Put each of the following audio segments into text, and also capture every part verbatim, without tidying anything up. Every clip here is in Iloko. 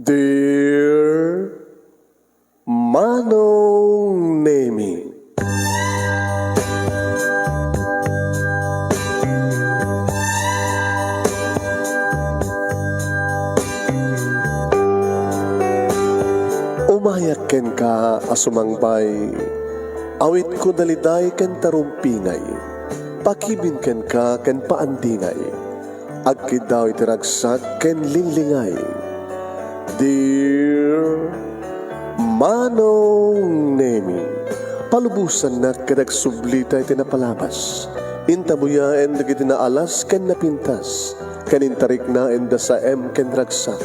Dear Manong Nemi. Umayak kenka a sumangbay, awitko daliday ken tarumpingay, pakibin kenka ken paandingay. Agkiddaw iti ragsak ken linglingay. Dear Manong Nemi, palubosannak ket agsublita iti napalabas. Intabuyaen dagiti naalas ken napintas, ken intariknaen da saem ken ragsak,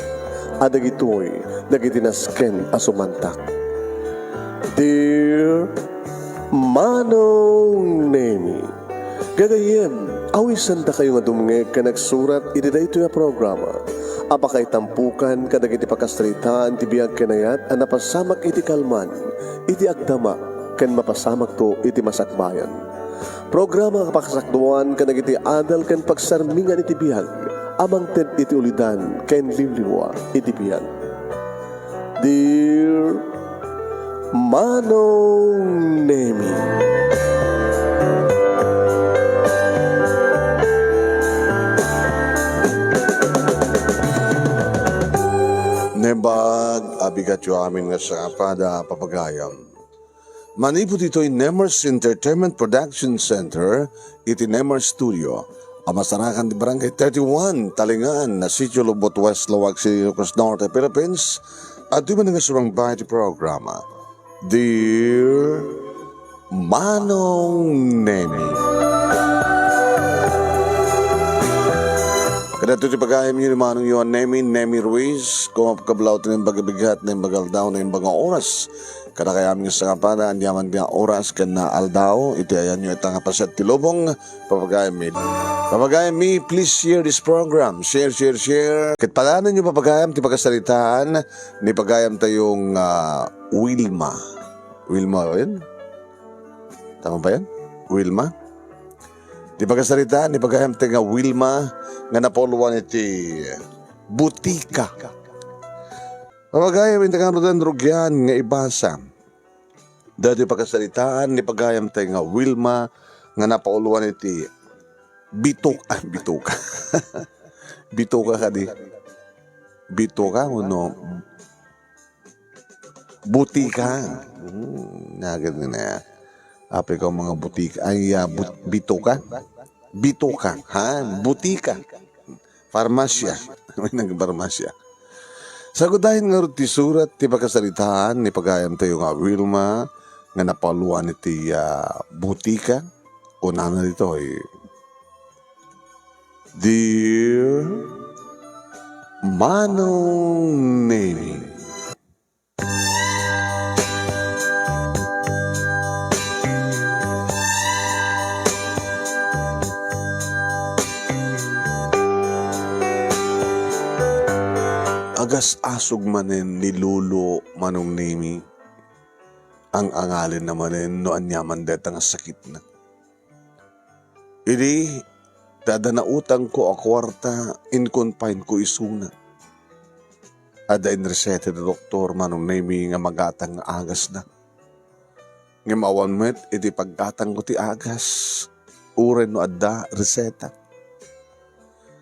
a dagitoy dagiti nasken a sumantak. Dear Manong Nemi, gagayyem, awisandakayo nga dumngeg ken agsurat iti daytoy a programa a pakaitampokan kadagiti pakasaritaan ti biag ken ayat a napasamak iti kalman, iti agdama, ken mapasamakto iti masakbayan. Programa a pakasakduan kadagiti adal ken pagsarmingan iti biag a mangted iti ulidan ken liwliwa iti biag. Dear Manong Nemi. Naimbag a bigatyo amin nga sangapada, papagayam. Manipud ditoy Nemers Entertainment Production Center iti Nemers Studio a masarakan ti Barangay thirty-one, Talingaan, Sitio Lubot, West Laoag City, Ilocos Norte, Philippines, adtoy man nga sumangbay ti programa, Dear Manong Nemi. Kadagitoy ti pagayamyo ni Manongyo a Nemi, Nemi Ruiz, kumapkablaw ti naimbag a bigat, naimbag a aldaw, naimbag a oras. Kadakayo amin nga sangapada, aniaman nga oras ken aldaw, iti ayanyo ita nga paset ti lubong, papagayammi. Papagayammi, please share this program. Share, share, share. Ket paganenyo, papagayam, ti pakasaritaan ni pagayamtayo nga, ah, Wilma. Wilma, yun? Tama ba yan? Wilma? Ti pakasaritaan ni pagayamtayo nga Wilma nga napauluan iti butika. Papagayam, inta kano den rugian nga ibasa. Daytoy pakasaritaan ni pagayamtayo nga Wilma nga napauluan iti bituk-, ah, bituka. Bituka kadi. Bituka, no? Butika. Hmm, nagan nga na. Apay ko mga butika. Ay, ah, but-, bituka. Bituka, ha? Butika. Farmasya. May nagparmasya. Sagudayen ngarud ti surat ti pakasaritaan ni pagayamtayo nga Wilma nga napauluan iti, ah, butika. Kunana ditoy, Dear Manong Neni. Agas-asog manen ni Lolo, Manong Nemi. Ang-angalenna manen no aniaman dayta nga sakitna. Idi ta adda nautangko a kuarta, inkumpaynko isuna. Adda inreseta ti doktor, Manong Nemi, nga magatang nga agasda. Ngem awan met iti paggatangko ti agas, uray no adda reseta.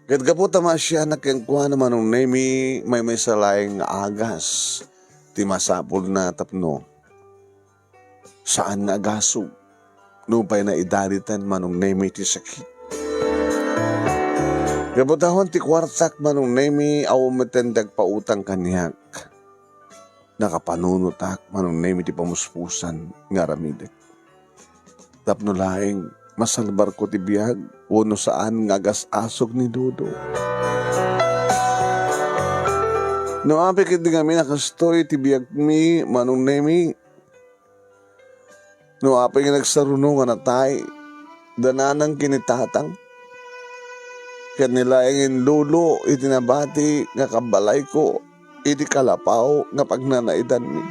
Ket gapu ta maasianak kenkuana, Manong Nemi, maymaysa laeng nga agas ti masapulna tapno saan nga agasog nupay naidalitan, Manong Nemi, ti sakit. Gapu ta awan ti kuartak, Manong Nemi, awan met ti agpautang kaniak. Nakapanunotak, Manong Nemi, ti pamuspusan nga aramidek. Tapno laeng masalbarko ti biag wenno saan nga agas-asog ni Dodo. No apay ketdi ngamin a kastoy ti biagmi, Manong Nemi, no apay nga nagsaruno nga natay, dananang ken ni tatang, ken ni laengen lolo iti nabati nga kabalayko iti kalapaw nga pagnanaidanmi.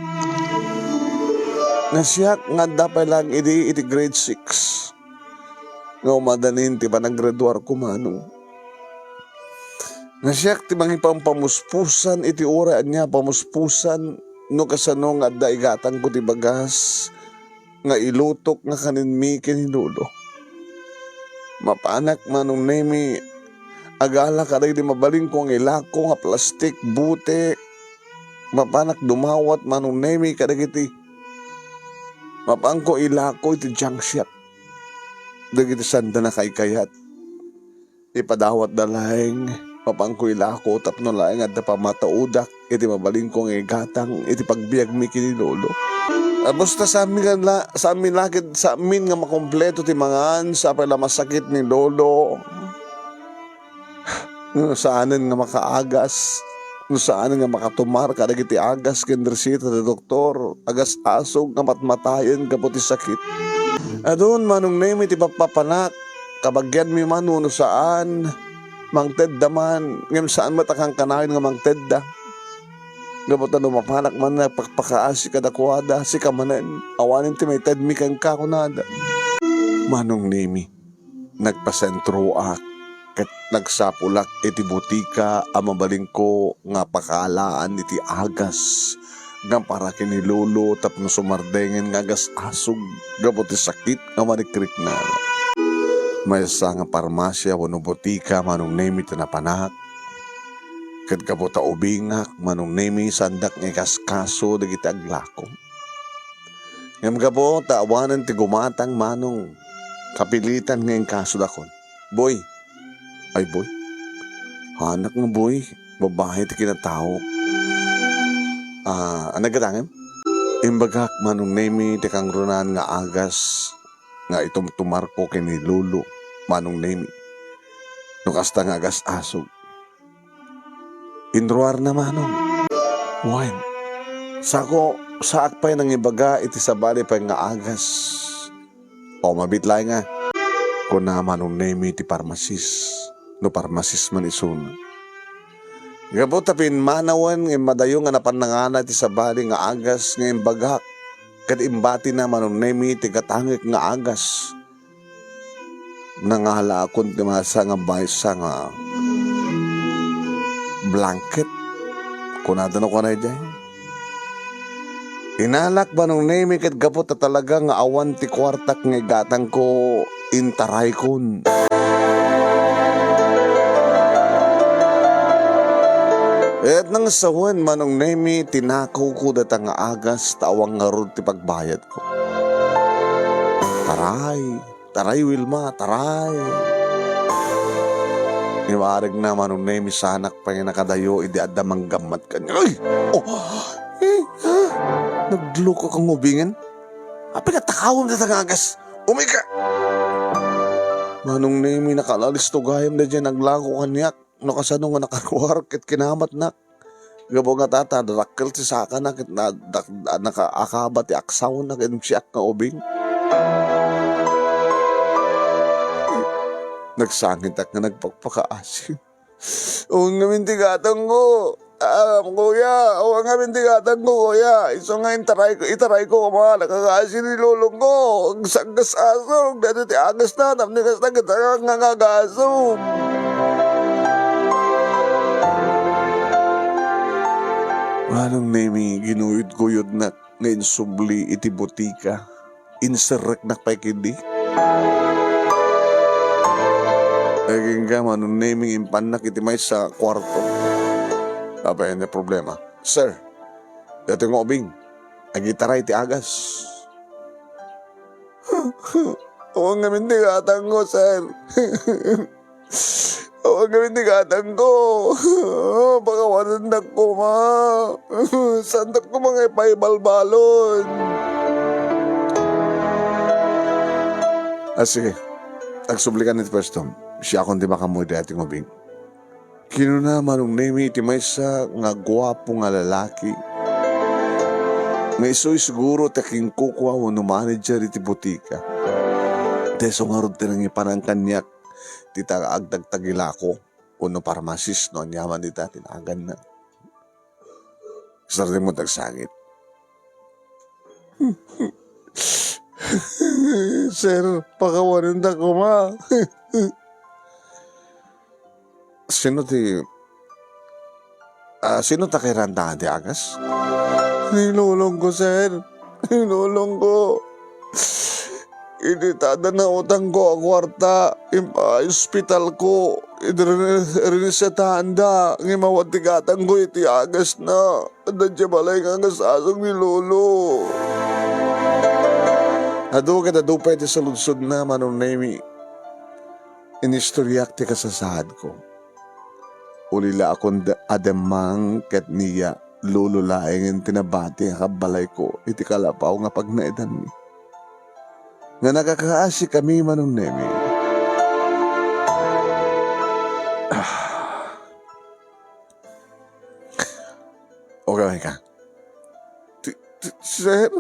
Nga siak nga adda pay laeng idi iti grade six nga umadanin ti panaggraduarko, Manong. Nga siak ti mangipampamuspusan iti uray ania a pamuspusan no kasano nga adda igatangko ti bagas nga ilutok nga kanenmi ken ni Lolo. Mapanak, Manong Nemi, agala kadagiti mabalinko nga ilako nga plastik, butek. Mapanak dumawat, Manong Nemi, kadagiti mapanko ilako iti junk shop dagiti saanda nakaykayat. Ipadawatda laeng, mapanko ilako tapno laeng adda pammataudak iti mabalinko nga igatang iti pagbiagmi ken ni Lolo. Basta saanmi nga la-, saanmi la ket, saanmin nga makompleto ti mangan, sa pay la masakit ni Lolo. No saanen nga makaagas, no saanen nga makatumar kadagiti agas ken reseta ti doktor, agas-asog nga matmatayen gapu ti sakit. Adun, Manong Nemi, ti pappapanak, kabagianmi man wenno saan, mangtedda man, ngem saan met a kankanayon nga mangtedda. Gapu ta no mapanak man nagpakpakaasi kadakuada, sika manen, awanen ti maitedmi kenka, kunada. Manong Nemi, nagpasentroak ket nagsapulak iti butika a mabalinko nga pakaalaan iti agas nga para ken ni Lolo tapno sumardengen nga agas-asog gapu ti sakit nga marikrikna. Maysa nga parmasia wenno butika, Manong Nemi, ti napanak, ket gapu ta ubingak, Manong Nemi, saandak nga ikaskaso dagiti aglako. Ngem gapu ta awanen ti gumatang, Manong, kapilitan nga inkasodakon. Boy. Ay, boy. Anak nga boy, babai ti kinatao. Ah, ania gatangem? Imbagak, Manong Nemi, ti kangrunaan nga agas nga itumtumarko ken ni Lolo, Manong Nemi. No kasta nga agas-asog, inruarna, Manong. Wen, saanko, saak pay nangibaga iti sabali pay nga agas. O, mabit laeng a, kuna Manong Nemi ti parmasis, no parmasis man isuna. Gapu ta pimmanawen nga immadayo nga napan nangana iti sabali nga agas nga imbagak, ket imbatina, Manong Nemi, ti gatangek nga agas. Nangalaakon ti maysa nga, maysa nga blanket. Kunada no kunay diay. Inalak, Manong Nemi, ket gapu ta talaga nga awan ti kuartak nga igatangko, intaraykon. Ket nang sawen, Manong Nemi, tinakawko dayta nga agas ta awan ngarud ti pagbayadko. Taray, taray, Wilma, taray. Iwarigna, Manong Nemi, sanak pay nga nakadayo idi adda manggammat kaniak. Ay! Oh! Eh, ha? Naglukok nga ubingen. Apay nga takawem dayta nga agas? Umika! Manong Nemi, nakalalis to gayam daydiay naglako kaniak. No kasano nga nakaruar ket kinamatnak. Gapu nga tata, dakkel ti sakana ket na-, dak-, nakaakaba ti aksawna ken siak nga ubing. Nagsangitak nga nagpakpakaasi. Awan ngamin ti gatangko. Ah, kuya, awan ngamin ti gatangko, kuya. Isu nga intaray-, itarayko koma, nakakaasi ni lolongko. Agasasog, daytoy ti agasna, tapno kasta, kita nga, nga agasasog. Manong Nemi, ginuyod-guyodnak nga insubli iti butika. Inserreknak pay ketdi. Agingga, Manong Nemi, impannak iti maysa a kuarto. Apay, ania problema? Sir, daytoy nga ubing, agitaray ti agas. Awan ngamin ti gatangko, sir. Awan ngamin ti gatangko. Pakawanendak koma. Saandak koma nga ipaibalbalon. Ah, sige. Agsublikan iti pwesto. Siakon ti makaammo iti daytoy nga ubing. Kinuna Manong Nemi iti maysa nga guapo nga lalaki nga isuy siguro ti akinkukua wenno manager iti butika. Ta isu ngarud ti nangipanan kaniak ti ta-, agtagtagilako wenno parmasis no aniaman dita ti naganna. Sardimot agsangit. Sir, pakawanendak koma. Sino ti Ah, sino ta kairan ta ti agas? Ni lolong ko, sir. Ni lolong ko. Idi ta adda nautangko a kuarta, impaospitalko. Idi rene-, renesetaanda, ngem awan ti gatangko iti agasna. Adda diay balay nga agas-asog ni lolo. Adu ket adu pay ti saludsodna, Manong Nemi. Inistoriak ti kasasaadko. Uli la a kon da-, a dimmang ket ni lolo laengen ti nabati a kabbalayko iti kalapaw nga pagnaedanmi. Nga nagakaasikami, Manong Nemi. Ah. Okay ka? Ti-, ti-, sir?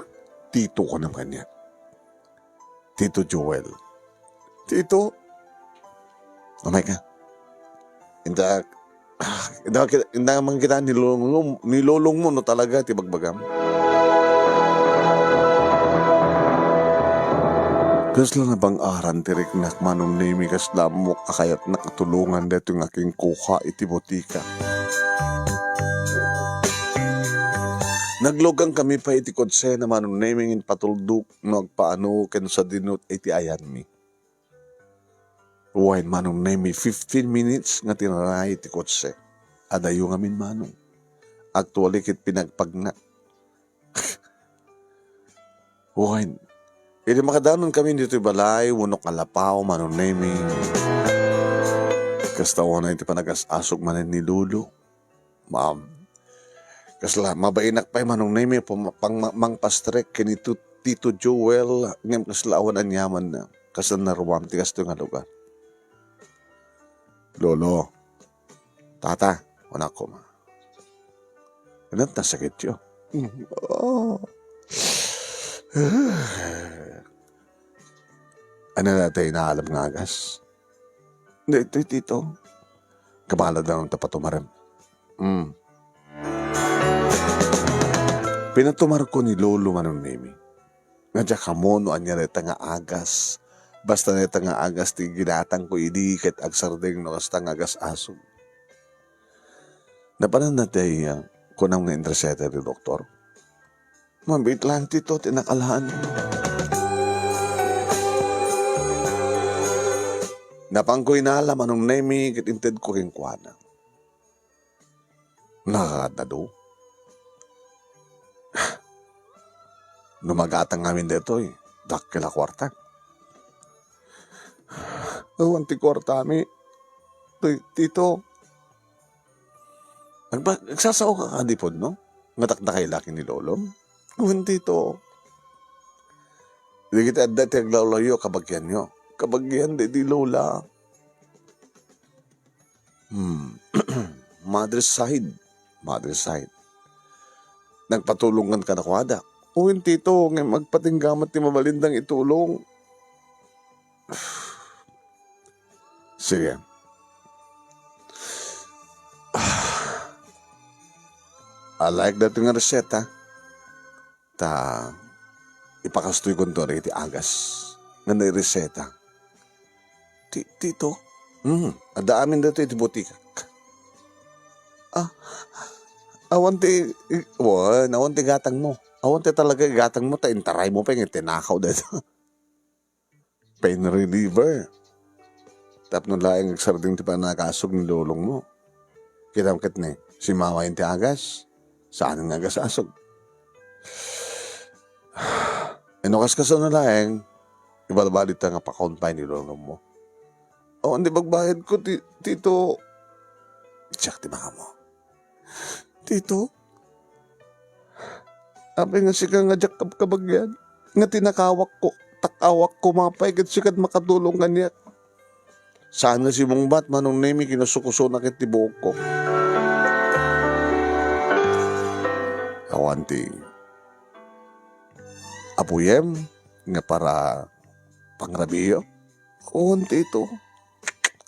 Tito ko naman yan. Tito Joel. Tito? Umay ka. Inda, ah, inda, inda man kita ni lolong, ni lolong mo, no, talaga, ti bagbagam. Kasla nabang-aran ti riknak, Manong Nemi, kasla ammok a kayatnak a tulongan daytoy nga kingkuha iti botika. Naglugankami pay iti kotsena, Manong Nemi, ngem patuldok no agpaano ken sadino iti ayanmi. Wen, Manong Nemi, fifteen minutes nga tinaraay ti kotse. Adayo ngamin, Manong. Actually, ket pinagpagna. Wen, idi makadanonkami ditoy balay, wenno kalapaw, Manong Nemi. Kasta unay ti panagas-asog manen ni Lolo. Ma'am, kasla, mabainak pay, Manong Nemi, pang-, pang-, mangpastrek ken ni Tu-, Tito Joel, ngem kasla awan aniamanna. Kasla naruam ti kastoy nga lugar. Lolo, Tata, kunak koma. Ilan ta sakityo? Mm, oh. Ania dayta inaalam nga agas? Daytoy, Tito. Kabalada no ta patumarem. Mm. Pinatumarko ni Lolo, Manong Nemi. Nga diak ammo no ania dayta nga agas. Basta dayta nga agas ti ginatangko idi ket agsardeng no kasta nga agas-asog. Napanan na ti, ah, kunam nga inreseta ti doktor. Mabiit laeng, Tito, ti nakalaan. Napanko inala, Manong Nemi, ket intedko kenkuana. Nakakadado. No magatang ngamin daytoy, dakkel a kuarta. Awan ti kuartami. Ti-, Tito. Agba-, agsasao ka kadi pudno? Nga dakdakay la ken ni Lolo? Wen, Tito. Dagiti adda ti aglawlawyo, kabagianyo. Kabagian daydi Lola. Hmm. Mother's side. Mother's side. Nagpatulongkan kadakuada. Wen, Tito, ngem agpatingga met ti mabalindang itulong. Sige. Alaek daytoy nga reseta. Ta ipakastoykonto dagiti agas nga naireseta. Ti-, Tito? Hmm, adda amin daytoy iti botika. Ah, awan ti, i-, wen, awan ti gatangmo. Awan ti talaga igatangmo ta intaraymo pay nga tinakaw dayta. Pain reliever. Tapno laeng agsardeng ti panakasog ni lolongmo. Kitam ket ni, simmawa ti agas. Saan nga agas-asog. Inno kas kasano laeng, ibalbalitta nga pakaon pay ni lolongmo. Awan ti bagbayadko, ti-, Tito. Diak ti makamo. Tito, apay nga sika nga diak kabkabagian, nga tinakawakko, takawak koma pay ket sika ti makatulong kaniak. Saan nga simungbat, Manong Nemi, kinusukusonak iti buokko. Awan ti apuyem nga para pangrabiyo? Awan ti ito.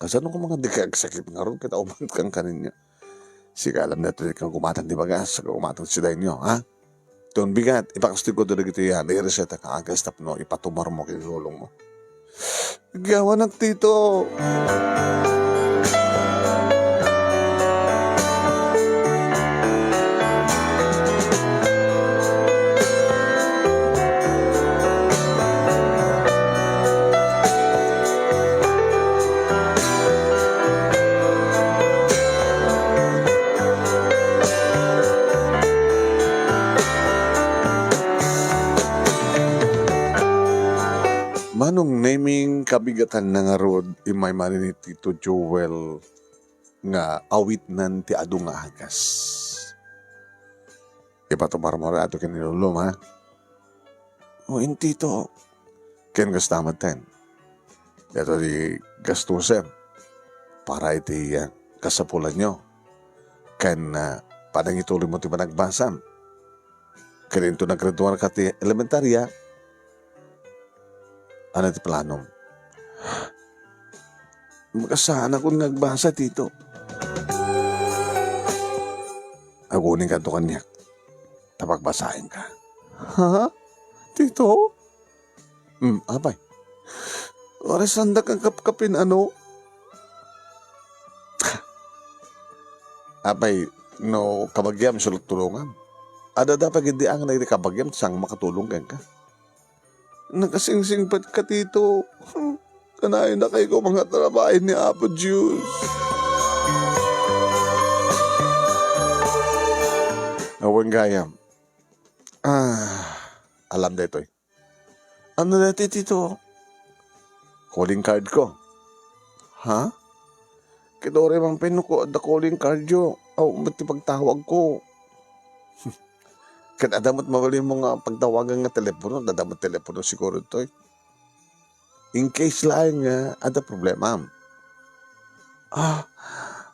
Kasano ko nga di ka agsakit ngarud ket aumat kan kaninyo? Sika alam na ito, ikaw gumatang di bagas, ikaw gumatang sida inyo, ha? Ton bigat, ipakastoy ko dagiti yan, ireseta ka agas tapno ipatumar mo kay lolong mo. Gawanak, Tito. Manong Neming, kabigatanna ngarud, immay manen ni Tito Joel nga awitnan ti adu nga agas. Ipatumarmo adu ken ni Lolom, ha? O, inti to. Ken kasta met ten. Daytoy ti gastusem para iti, ah, kasapulanyo. Ken, ah, panangituloymo ti panagbasam. Ken inton naggraduar ka ti elementarya, ano ti planom? Makasaanakon nga agbasa, Tito. Aguning kanto kaniak. Ta pagbasaenka. Ha? Tito? Hmm, apay. Uray sanda kang kapkapin, ano? Apay, no kabagiam, isu la't tulongam. Adda pay ketdi nga dagiti kabagiam, saan makatulong kenka. Nakasingsingpet ka, Tito. Kanayon a kayko mangatrabaho ni Apo Dios. Awan gayam. Ah, alam daytoy. Ano daytoy, Tito? Calling card ko. Ha? Ket uray man pay no adda calling card yo, awan met ti pagtawag ko. Ket adda met mabalinmo nga pagtawagan nga telepono, adda met telepono siguro toy. In case laeng nga adda problema. Ah,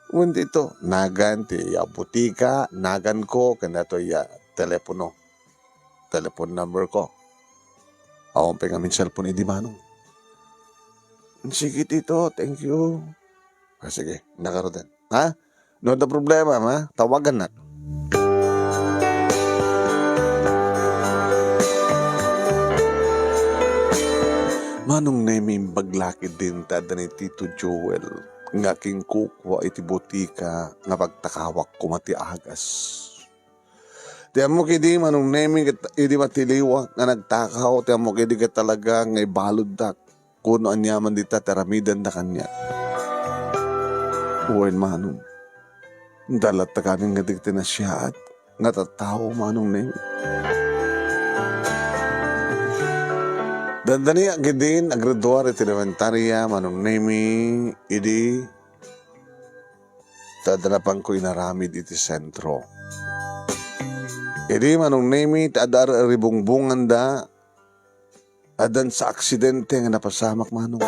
wen dito, nagan ti, ah, butika, nagan ko, ken daytoy, ah, telepono. Telephone number ko. Awan pay ngamin cellphone idi, Manong. Sige, Tito. Thank you. Ah, sige. Nakaruten. Ha? No adda problema, ha? Tawagan na. Manong Nemi, imbag la ketdin ta adda ni Tito Joel nga kinkukua iti butika nga pagtakawak koma ti agas. Ti ammok idi, Manong Nemi, ket idi matiliwak nga nagtakaw, ti ammok idi ket talaga nga ibaluddak. Kuno aniaman dita ti aramidenda kaniak. Wen, Manong, dalatta kanin nga dagiti nasiaat nga tattao, Manong Nemi. Dandaniak idin aggraduar iti elementarya, Manong Nemi, idi ta adda napanko inaramid iti sentro. Idi, Manong Nemi, ta adda ar-, aribungbonganda, addan sa aksidente nga napasamak, Manong.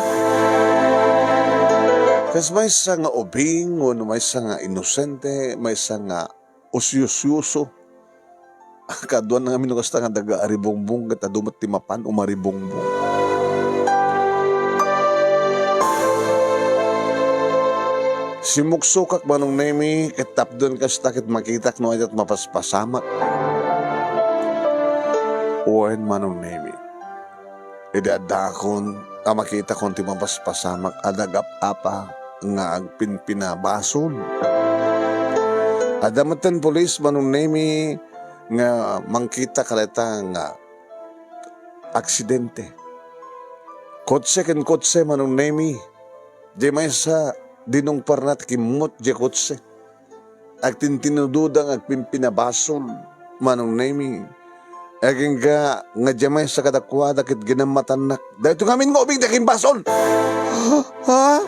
Kas maysa nga ubing, wenno maysa nga inosente, maysa nga usyusyoso. Kaduan nga amino kasta nga daga aribungbong ket adu met ti mapan umaribungbong. Simmuksokak, Manong Nemi, ket tapduen kasta ket makitak no aniat mapaspasamak. Wen, Manong Nemi. Idi addaakon a makitakon ti mapaspasamak a nagap-apa nga agpinpinabasol. Adda metten pulis, Manong Nemi, nga mangkita kadayta nga aksidente. Kotse ken kotse, Manong Nemi. Diay maysa dinungparna ti kimmut diay kotse. Agtintinudoda nga agpinpinabasol, Manong Nemi. Agingga nga diay maysa kadakuada ket ginammatannak. Daytoy ngamin nga ubing ti agimbasol. Ha?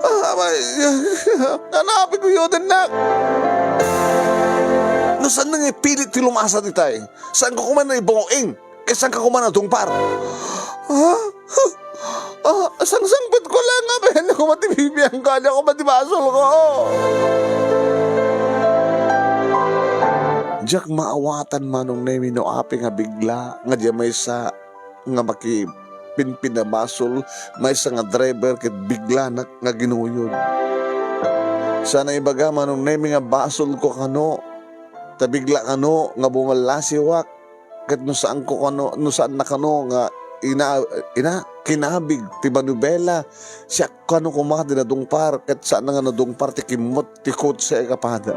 Ah, may, ano, apay, kuyodennak? No saan nga ipilit ti lumasa ditay? Saanko koma nga ibuing? Ket saanka koma nga nadungpar? Ha? Ah, sangsangpetko la nga abayanna koma ti bibiangko, ania koma ti basolko? Diak maawatan, Manong Nemi, no apay nga bigla nga diay maysa nga makipinpinabasol, maysa nga driver ket biglanak nga ginuyod. Saan a ibaga, Manong Nemi, nga basolko kano, ta bigla kano nga bumallasiwak. Ket no saanko kano, no saanna kano nga ina-, ina-, kinabig ti manubela, siak kano koma ti nadungpar, ket saanna nga nadungpar ti kimmut ti kotse a kapada.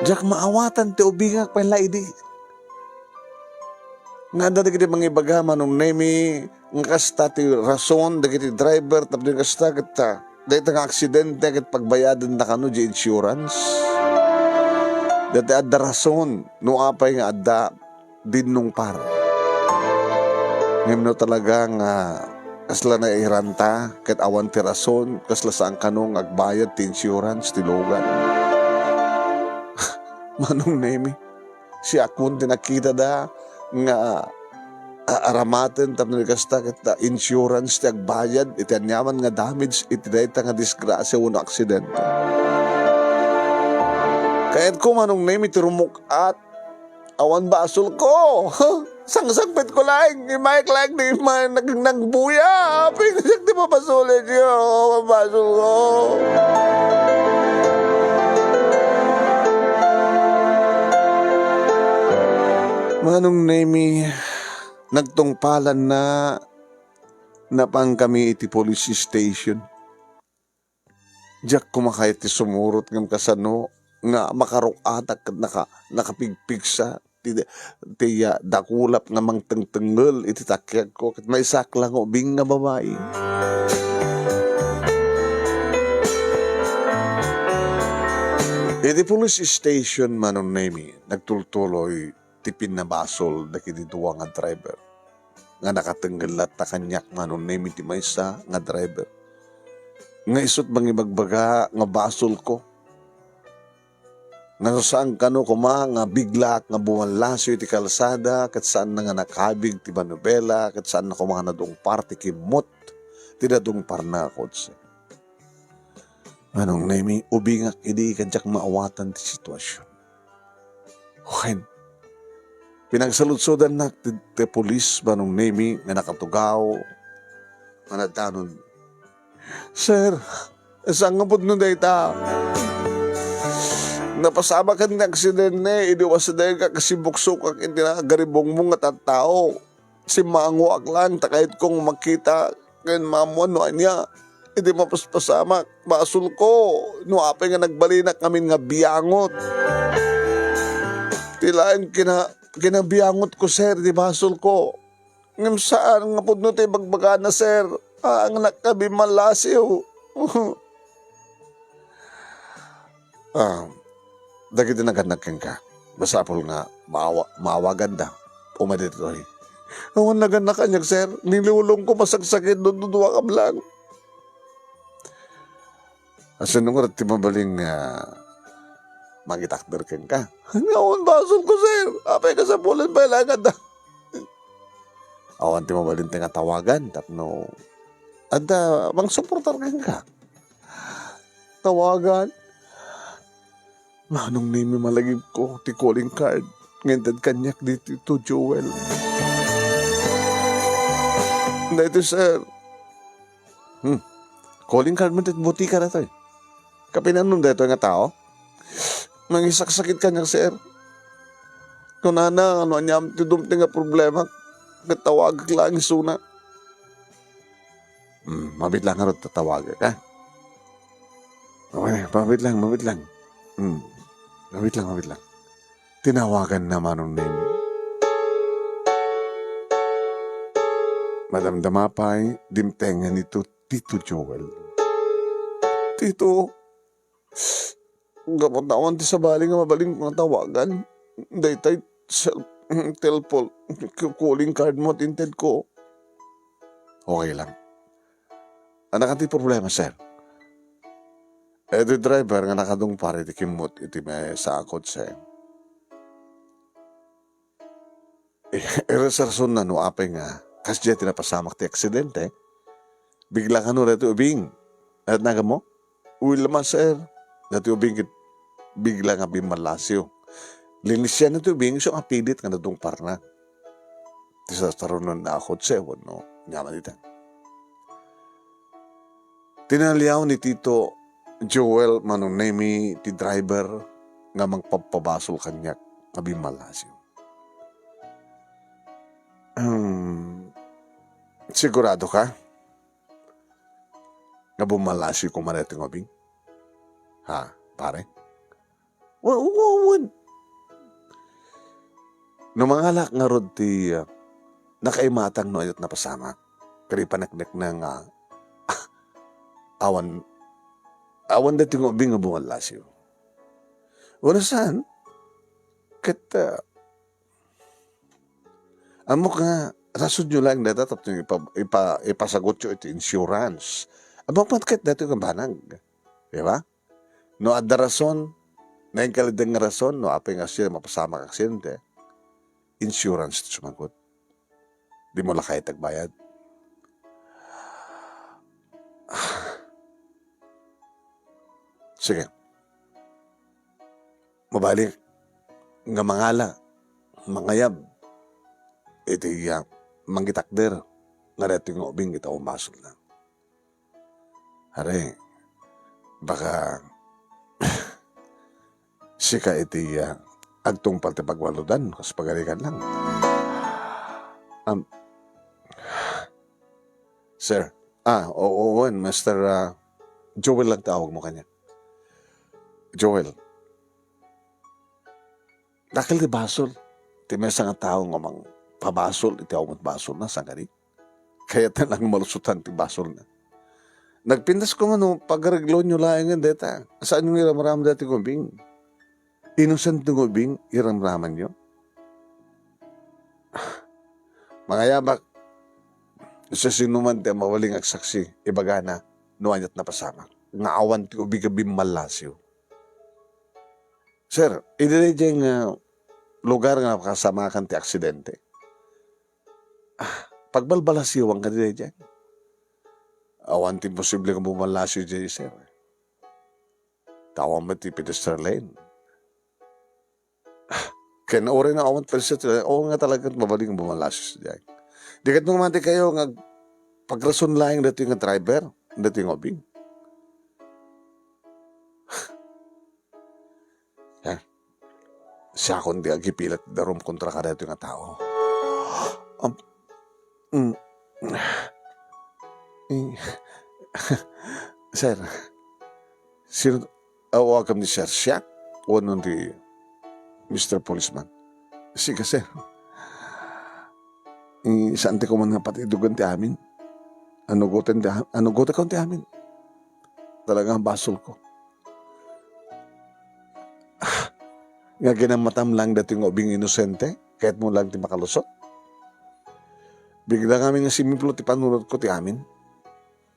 Diak maawatan ti ubingak pay la idi. Nga adda dagiti mangibaga, Manong Nemi, nga kasta ti rason dagiti driver tapno kasta ket, ah, dayta nga aksidente ket pagbayadenda kano diay insurance. Dayta adda rason no apay nga adda dinnungpar. Ngem no talaga nga kasla nairanta ket awan ti rason, kasla saan kano nga agbayad ti insurance ti lugan. Manong Nemi, siakon ti nakitada nga a-, aramaten tapno di kasta ket ta insurance ti agbayad iti aniaman nga damage iti dayta nga disgrasia wenno aksidente. Kayatko, Manong Nemi, ti rumuk-at. Awan basolko. Sangsangpetko laeng, immaek laeng ti immaek nag-, nagbuya. Apay nga siak ti mabasolyo. Awan basolko. Manong Nemi, nagtungpalanna, napangkami iti police station. Diak koma kayat ti sumurot ngem kasano nga makaruk-atak ket naka-, nakapigpigsa ti, ti, ah, dakulap nga mangtengtengngel iti takiagko ket maysaak la nga ubing nga babai. Iti police station, Manong Nemi, nagtultuloy ti pinnabasol dagiti dua nga driver nga nakatengngellatta kaniak, Manong Nemi, ti maysa nga driver nga isut' mangibagbaga nga basolko. Nga no saan kano koma nga biglaak nga bumallasiw iti kalsada, ket saanna nga nakabig ti manobela, ket saanna koma nga nadungpar ti kimmut ti nadungparna a kotse. Manong Nemi, ubingak idi kadiak maawatan ti situasion. Wen, pinagsaludsodannak ti, ti pulis, Manong Nemi, nga nakatugaw, nga nadanon. "Sir, saan nga pudno dayta? Napasamakan nga aksidente, idi wasdengak, sibuksokak iti nagaribongmo nga tattao. Simmangoak laeng ta kayatko nga makita ken maammuan no ania. Idi mapaspasamak, basolko no apay nga nagbalinak ngamin nga biangot. Ti laeng kina-, kinabiangotko, sir, ti basolko. Ngem saan nga pudno ti ibagbagana, sir. Aangnak a bimmallasiw." Ah, dagiti nagannak kenka, masapul nga maawa-, maawaganda. Umadi ditoy. Awan nagannak kaniak, sir. Nilulongko, masaksakit, dududua kablang. Asino ngarud ti mabalin nga mangitakder kenka? Awan basolko, sir. Apay kasapulan pay la nga da-, awan ti mabalin ti nga tawagan tapno adda mangsuportar kenka. Tawagan. Manong Nemi, malagipko ti calling card nga inted kaniak ditoy Tito Joel. Daytoy, sir. Hmm. Calling card mo ti butika daytoy. Kapinan daytoy nga tao? Nangisaksakit kaniak, sir. Kunana, no aniam ti dumteng nga problema, ket tawagak laeng isuna. Hmm, mabit lang ngarud tatawagak, ha? Okay, mabit lang, mabit lang. Hmm, mabit lang, mabit lang. Tinawaganna Manong Nemi. Madamdama pay, dimtengen ni Tito Joel. Tito, gapu ta awan ti sabali nga mabalin nga tawagan. Daytay cell-, telephone, calling card mo ti intedko. Okay lang. Adda kadi ti problema, sir? Daytoy driver nga nakadungpar iti kimmut iti maysa a kotse. Eh, iresrasonna no apay nga kasdiay ti napasamak ti aksidente. Bigla kano daytoy ubing. Ket naganmo? Wilma, sir. Daytoy ubing ket bigla nga bimmallasiw. Linisian daytoy ubing isu nga pilit nga nadungparna. Ti sasarunan a kotse wenno ania man ita. Tinaliaw ni Tito Joel Manong Nemi ti driver nga mangpabpabasol kaniak nga bimmallasiw. Hmm, sigurado ka nga bummallasiw koma daytoy nga ubing? Ha, pare? Wa-, wa-, wen. No mangalak ngarud ti, ah, nakaimatang no ania't napasamak, kadi paneknekna nga, ah, awan, awan daytoy nga ubing nga bumallasiw. Wenno saan? Ket, ah, Ammok nga, rasonyo laeng dayta tapno ipa-, ipa-, ipasagutyo iti insurance. Ammok met ket daytoy nga banag. Di ba? No adda rason, nainkalideng nga rason, no apay nga sino mapasamak aksidente, insurance ti sumagut. Dimo la kayat agbayad. Sige. Mabalin nga mangala, mangayab iti, ah, mangitakder nga daytoy nga ubing iti awan basolna. Are, baka sika iti, ah, agtungpal ti pagbaludan, kas pagarigan lang. Um, sir, ah, oo, wen, Mister, ah, Joel lang ti awagmo kaniak. Joel, dakkel ti basol ti maysa nga tao nga mangpabasol iti awan met basolna, saan kadi? Kayatna lang malusotan ti basolna. Nagpintas koma no pagareglonyo laengen dayta. Saanyo nga iramram daytoy nga ubing? Inosente nga ubing iramramanyo? Mangayabak, sisinoman ti mabalin nga agsaksi, ibagana no ania't napasamak nga awan ti ubing a bimmallasiw. Sir, idi daydiay nga lugar nga napasamakan ti aksidente, ah, pagbalbalasiwan kadi daydiay? Awan ti imposible nga bumallasiw daydiay, sir. Ta awan met ti pedestrian lane. Ken uray no awan ti pedestrian lane, awan nga talaga mabalin nga bumallasiw daydiay. Di ket no mati kayo nga pagrason laeng daytoy nga driver, daytoy nga ubing. Ha? Siakon ti agipilat ti darum kontra kadaytoy nga tao. Am-, mm. Eh, sir, sino, awagam ni sir, siak? Wenno ti Mister Policeman? Sika, sir. Eh, saan ti kuman nga patidugan ti amin? Anugoten ti a-, anugoten ti amin. Talaga nga basolko. Ah, nga ginammatam lang daytoy nga ubing inosente, kayatmo lang ti makalusot? Bigla ngamin nga simiplo ti panunotko ti amin.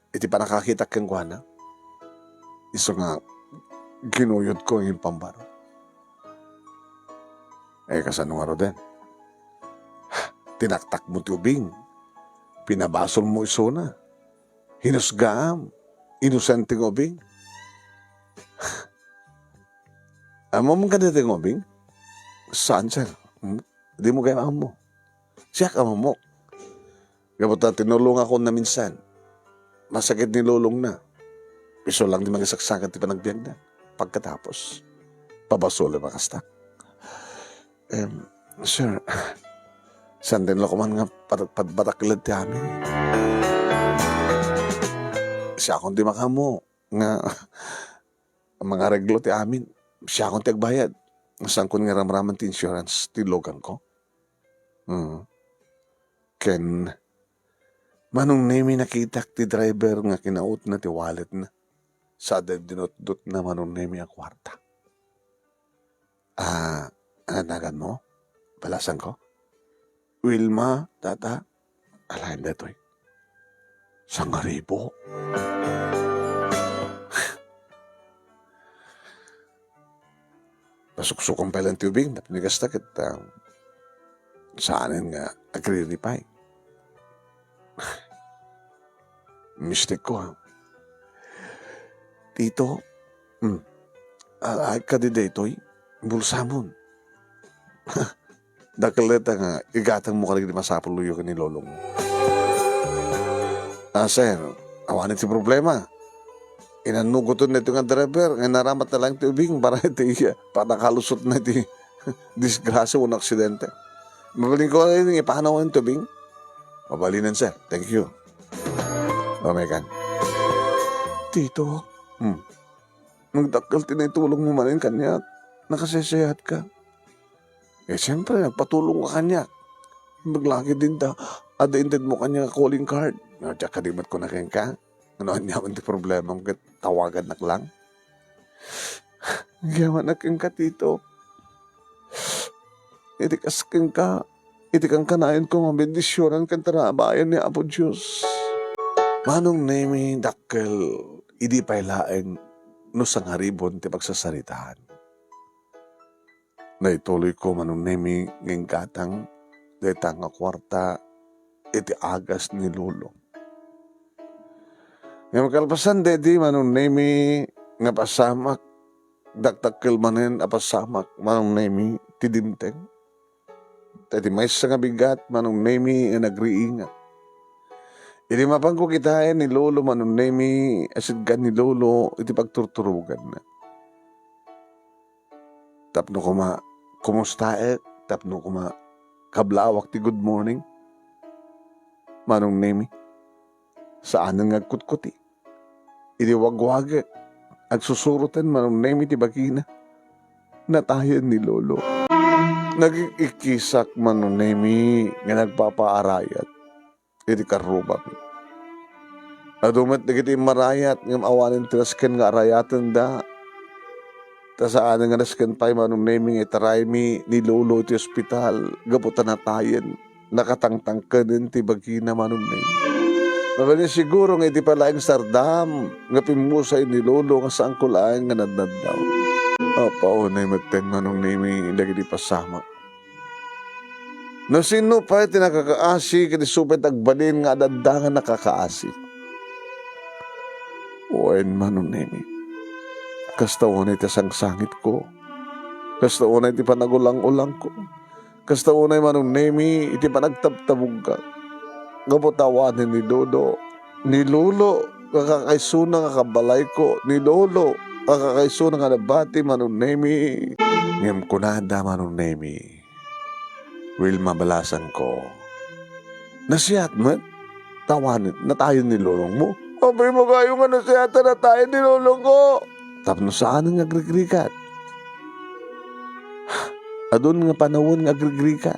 Iti pannakakitak kenkuana, isu nga ginuyodko nga impambaro. Eh, kasano ngaruden? Tinaktakmo ti ubing. Pinabasolmo isuna. Hinusgaam. Inosente nga ubing. Ammom kadi ti nga ubing? Saan, sir? Hmm? Dimo gayam ammo. Siak a mamok. Gapu ta tinulongakon na minsan. Masakit ni lolongna. Isu lang ti mangisaksakat ti panagbiagna. Pagkatapos, pabasolem a kasta. Em, sir, saan din la kuman nga pat-, pat-, patakkel ti amin? Siakon ti makaammo nga mangareglo ti amin. Siakon ti agbayad. Saanko nga ramraman ti insurance ti luganko. Mm. Ken, manong nemi nakitak ti driver nga kinautna ti walletna. Sa dinutdotna manong nemi a kuarta. Ah, ano naganmo? Balasanko? Wilma, tata, alaen daytoy. Sangaribo. Pasuksukon pay lang ti ubing, tapno kasta ket, ah, saanen nga agriripa. Mistikko, ha? Tito, hmm, alaek kadi daytoy? Bulsamon. Dakkel dayta nga igatangmo kadagiti masapulyo ken ni lolong. Ah, sir, awan ti problema. Inanugoten daytoy nga driver nga inaramatna laeng ti ubing para iti iya, para nakalusotna iti disgrasya wenno aksidente. Mabalinko nga ipanaw ti ubing. Mabalinen, sir. Thank you. O, mekan. Tito. Hmm. Nagdakkel ti naitulongmo manen kaniak. Nakaseseatka. Eh, siyempre, nagpatulong ka kaniak. Imbag lagi din ta, adda intedmo kaniak nga calling card. No, diak kadi met kuna kenka. Ano aniaman ti problemam ket tawagannak lang? Agyamanak kenka, Tito. Iti kas kenka, iti kankanayon ko nga bendisionan ken tarabayan ni Apo Dios. Manong Nemi, dakkel, idi pay laeng no sangaribon ti pagsasaritaan. Naituloyko, Manong Nemi, nga inggatang dayta nga kuarta iti agas ni Lolo. Ngem kalpasan daydi, Manong Nemi, nga pasamak, dakdakkel manen a pasamak, Manong Nemi, ti dimteng. Ta iti maysa nga bigat, Manong Nemi, nga nagriinga. Idi mapanko kitaen ni Lolo, Manong Nemi, a sidgan ni Lolo iti pagturturoganna. Tapno koma, kumustaek? Tapno koma, kablawak ti good morning? Manong Nemi, saanen nga agkutkuti. Idi wagwagek, agsusuroten, Manong Nemi, ti bagina. Natayen ni Lolo. Nagik-ikkisak, Manong Nemi, nga nagpapaarayat iti karrubami. Adu met dagiti immarayat ngem awanen ti nasken nga arayatenda. Ta saanen nga nasken pay, Manong Nemi, nga itaraymi ni Lolo iti ospital gapu ta natayen, nakatangtangkenen ti bagina, Manong Nemi. Mabalin siguro nga idi pay laeng sardam nga pimmusay ni Lolo nga saanko laeng nga nadnadlaw. Apo, unay metten, Manong Nemi, dagiti pasamak. No sino pay ti nakakaasi, ket isu pay ti agbalin nga adda nga nakakaasi. Wen, Manong Nemi. Kasta unay ti sangsangitko. Kasta unay ti panagulang-ulangko. Kasta unay, Manong Nemi, iti panagtabtabugka. Gapu ta awanen ni Lolo. Ni Lolo, nga kakaisuna nga kabalayko. Ni Lolo, nga kakaisuna nga nabati, Manong Nemi. Ngem kunada, Manong Nemi, Wilma Balasanko. Nasiat met? Tawanen, natayen ni lolongmo? Apay, magayo nga nasiat ta natayen ni lolongko. Tapno saanen nga agrigrigat? Adun nga panawen nga agrigrigat.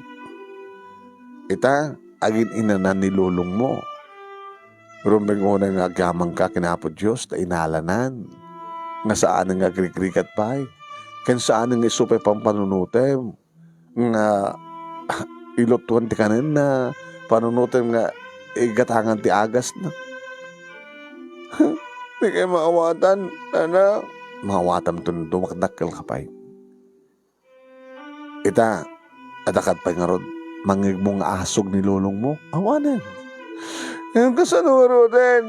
Ita, agin-inanan ni lolongmo. Rumbeng unay nga agyamangka ken Apo Dios ta inalanan nga saanen nga agrigrigat pay, ken saanen nga isu pay pampanunotem nga ilutuan ti kanenna, panunotem nga igatangan ti agasna. Di kay maawatan, anak. Maawatam tono dumakdakkel ka pay. Ita, adda ket pay ngarud mangngegmo nga asug ni lolongmo? Awanen. Ngem kasano ngaruden?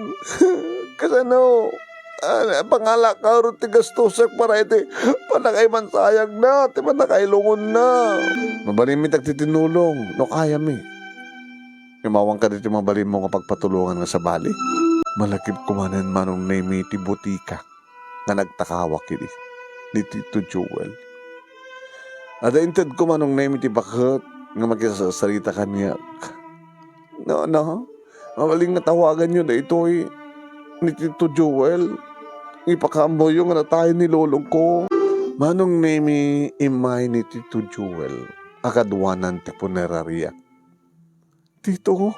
Kasano? Ah, pangalak ngarud ti gastosek para iti pannakaimansayagna, ti pannakailungonna. Mabalinmi ti agtitinulong no kayami. Ngem awan kadi ti mabalinmo nga pagpatulongan nga sabali? Malakipko manen, Manong Nemi, ti butika nga nagtakawak idi ni Tito Joel. Adda intedko, Manong Nemi, ti baket nga makisarsarita kaniak. No, no. Mabalin nga tawaganyo daytoy ni Tito Joel. Ipakaammoyo nga natayen ni lolongko. Manong Nemi, immay ni Tito Joel a kaduanan ti punerariak. Tito,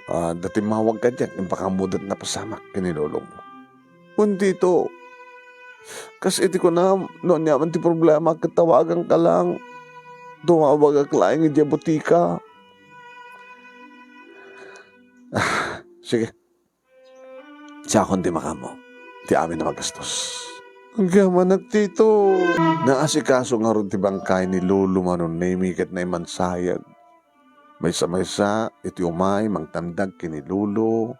ah, adda timmawag kaniak, impakaammoda ti napasamak ken ni lolongmo. Wen, Tito, kas iti kunam, no ania man ti problema, ket tawaganka lang. Tumawagak laeng idiay butika. Ah, sige. Siakon ti makaammo ti amin a magastos. Agyamanak, Tito. Naasikaso ngarud ti bangkay ni Lolo Manong Nemi ket naimansayag. Maysa-maysa iti umay mangtandag ken ni Lolo,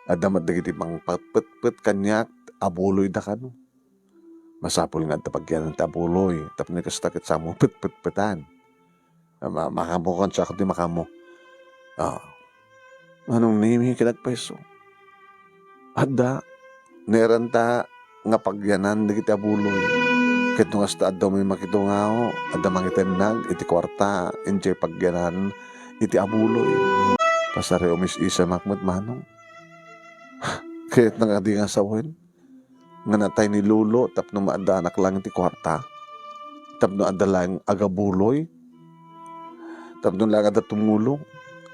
adda met dagiti mangpatpetpet kaniak a buloyda kano. Masapul nga adda pagyanan ti abuloy, tapno kasta ket saanmo petpetpetan. Ma-, makaammokan, siakon ti makaammo. Ah. Manong Nemi ken agpayso. Adda, nairanta nga pagyanan dagiti abuloy. Ket no kasta, adda umay makitungao, adda mangitennag iti kuarta, idiay pagyanan iti abuloy. Pasariw a mis-isamak met, Manong. Kayatna nga adi nga sawen nga natay ni Lolo tapno maaddaanak laeng ti kuarta, tapno adda laeng agabuloy, tapno laeng adda tumulong.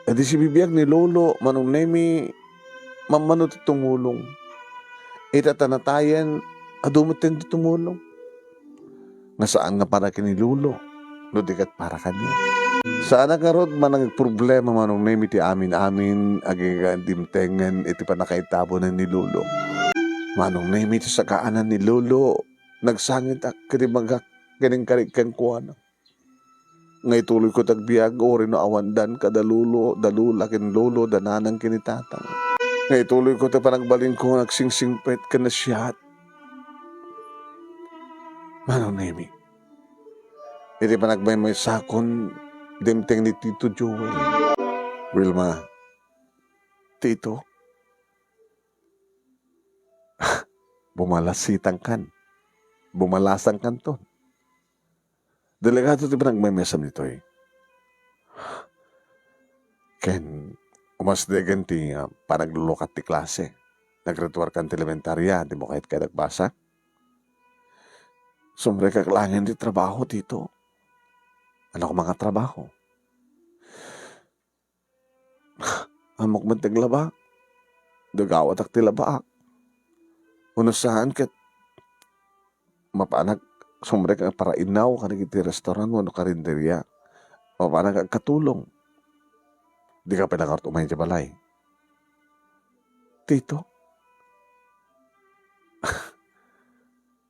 Idi sibibiag ni Lolo, Manong Nemi, mammano ti tumulong. Ita ta natayen, adu metten ti tumulong. Nga saan nga para ken ni Lolo, no di ket para kaniak. Saanak ngarud managproblema, Manong Nemi, ti amin-amin agingga dimtengen iti pannakaitabonan ni Lolo. Manong Nemi, ti sakaanan ni Lolo, nagsangitak ket immagak ken inkarik kenkuana. Nga ituloyko ti agbiag, uray no awandan kada lolo, da lola ken lolo, da nanang ken ni tatang. Nga ituloyko ti panagbalinko nga agsingsingpet ken nasiat. Manong Nemi, iti panagmaymaysakon, dimteng ni Tito Joel. Wilma, Tito, bumalasitangkan. Bumalasangkanton. Delikado ti panagmaymaysam ditoy. Ken umasdegen ti, ah, panaglulukat ti klase. Naggraduarkan ti elementaria, dimo kayat kayat agbasa? Sumrekak laengen ti trabaho, Tito. Ano ka mga trabaho? Ammok met ti aglaba. Dagawatak ti labaak. Wenno saan ket mapanak sumrek nga parainnaw kadagiti restaurant wenno karinderia. Mapanak agkatulong. Dika pay la ngarud umay idiay balay. Tito?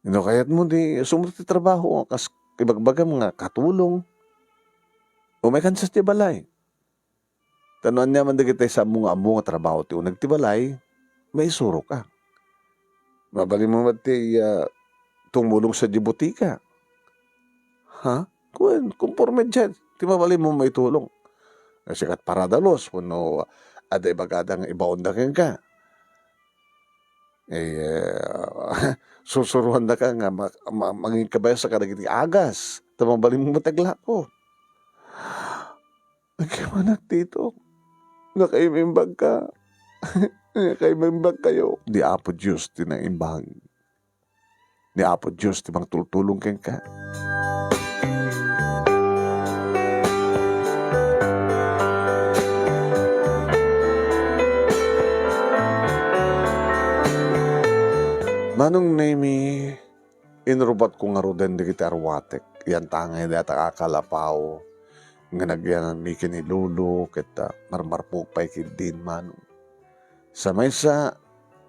No kayatmo, di sumrek ti trabaho, kas ibagbagam nga katulong. Umaykan sa ti balay. Ta no aniaman dagiti saanmo nga ammo nga trabaho ti uneg ti balay, maisuroka. Mabalinmo met ti, ah, tumulong sa di botika. Ha? Kuen, konforme diay ti mabalinmo maitulong. Sika ti paradalos, wenno adda ibagada nga ibaonda kenka. Eh, ah, susuroandaka nga ma-, ma-, mangikabayas kadagiti agas, ta mabalinmo met aglako. Agyaman, Tito. Nakaim-imbagka. Nakaim-imbagkayo. Ni Apo Dios ti naimbag. Ni Apo Dios ti mangtultulong kenka. Manong Nemi, inrubatko ngaruden dagiti arwatek, yantangay dayta a kalapaw nga nagyananmi ken ni Lolo, ket, ah, marmarpok pay ketdin, Manong. Sa maysa,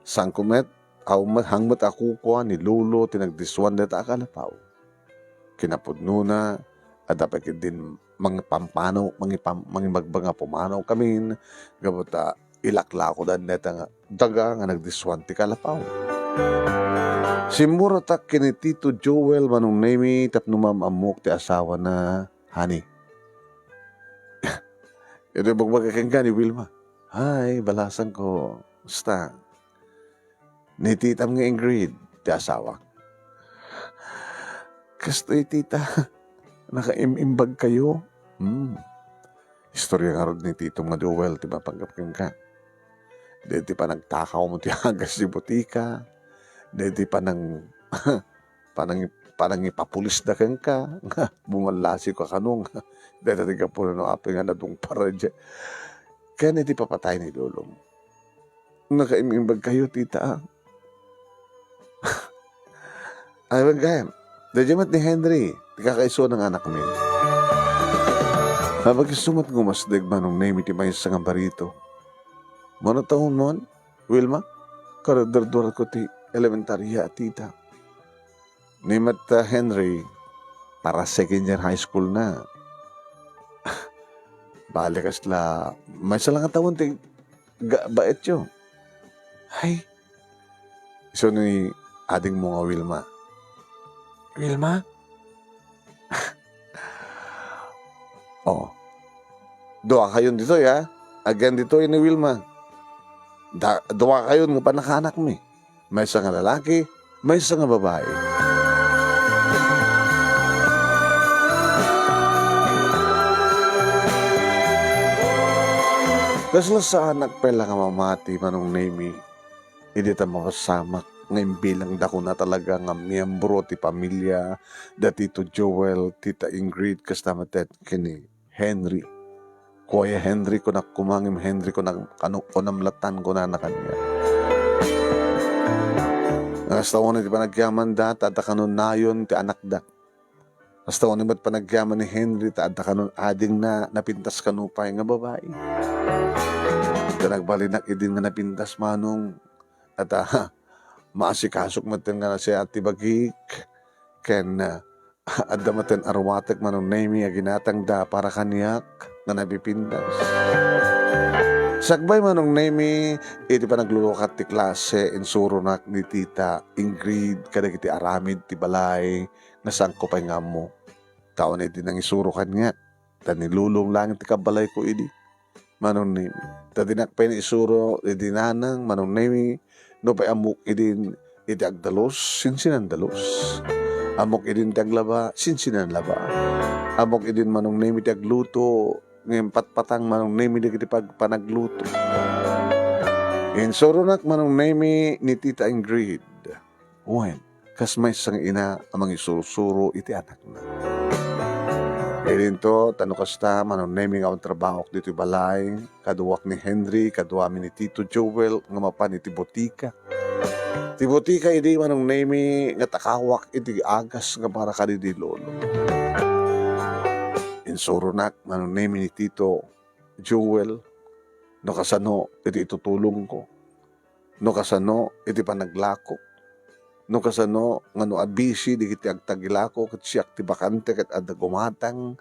saanko met, aw-, hang met a kukua ni Lolo ti nagdisuan dayta a kalapaw. Kinapudnona, adda pay ketdin mangipampanaw, mangipam-, mangibagbag nga pumanawkamin, gapu ta ilaklakodan dayta nga daga nga nagdisuan ti kalapaw. Simmuratak ken ni Tito Joel, Manong Nemi, tapno maam-ammok ti asawana, honey. Idi ibagbagak kenka ni Wilma, "Hi, balasangko. Kumusta?" Ni titam nga Ingrid, ti asawak. Kastoy, tita. Nakaim-imbagkayo. Hmm. Istorya ngarud ni titom nga Joel ti mapanggep kenka. Daydi panagtakawmo ti agas ti botika. Daydi panang-, panang-, panangipapulisda kenka. Bumallasika kano nga dayta ti gapu no apay nga nadungpar idiay. Ken iti papatay ni lolom. Nakaim-imbagkayo, tita, a. Ay, wen gayam. Daydiay met ni Henry, ti kakaisuna nga anakmi. Apay, isu met nga umasdeg, Manong Nemi, ti maysa nga barito. Mano taonmon, Wilma? Kaduarduarko ti elementaria, tita. Ni met, ah, Henry, para second year high school na. Bale, kasla, maysa la nga tawen ti ga-, baetyo. Ay, isu ni adingmo nga Wilma. Wilma? Oh. Duakayon ditoy, ha? Agyan ditoy ni Wilma. Da-, duakayon nga pannakaanakmi. Maysa nga lalaki, maysa nga babai. Kasla saanak pay la nga mamati, Manong Nemi, idi ta mapasamak nga imbilang dakuna talaga nga miyembro ti pamilya da Tito Joel, Tita Ingrid, kasta met ken ni Henry. Kuaya Henry, kunak koma ngem Henry, kunak, kano, kunam latan, kunana kaniak. Nga kasta unay ti panagyamanda, ta adda kano nayon ti anakda. Kasta unay met panagyaman ni Henry ta adda kanon adingna napintas kano pay nga babai. Ta nagbalinak idin nga napintas, Manong, ta maasikasok metten nga nasayaat ti bagik, ken, ah, adda metten a rumatek, Manong Nemy, a ginatangda para kaniak nga napipintas. Sakbay, Manong Nemy, iti panaglulukat ti klase, insuronak ni Tita Ingrid kadagiti aramid ti balay nga saanko pay nga ammo. Ta awan idi nangisuro kaniak, ta ni Lolong laeng ti kabalayko idi, Manong Nemy. Ta dinak pay naisuro idi nanang, Manong Nemy, nupay ammok idin iti agdalus, sinsinandalus. Ammok idin ti aglaba, sinsinanlaba. Ammok idin, Manong Nemy, ti agluto, ngem patpatang, Manong Nemy, dagiti pag-, panagluto. Insuronak, Manong Nemy, ni Tita Ingrid. Wen, kas maysa nga ina a mangisursuro iti anakna. Idinto, ta no kasta, Manong Nemy, nga awan trabahoak ditoy balay, kaduak ni Henry, kaduami ni Tito Joel nga mapan iti botika. Ti botika idi, Manong Nemy, nga takawak iti agas nga para kadi ni Lolo. Insuronak, Manong Nemy, ni Tito Joel, no kasano iti itutulongko. No kasano iti panaglako. No kasano nga no abisi dagiti agtagilako ket siak ti bakante ket adda gumatang.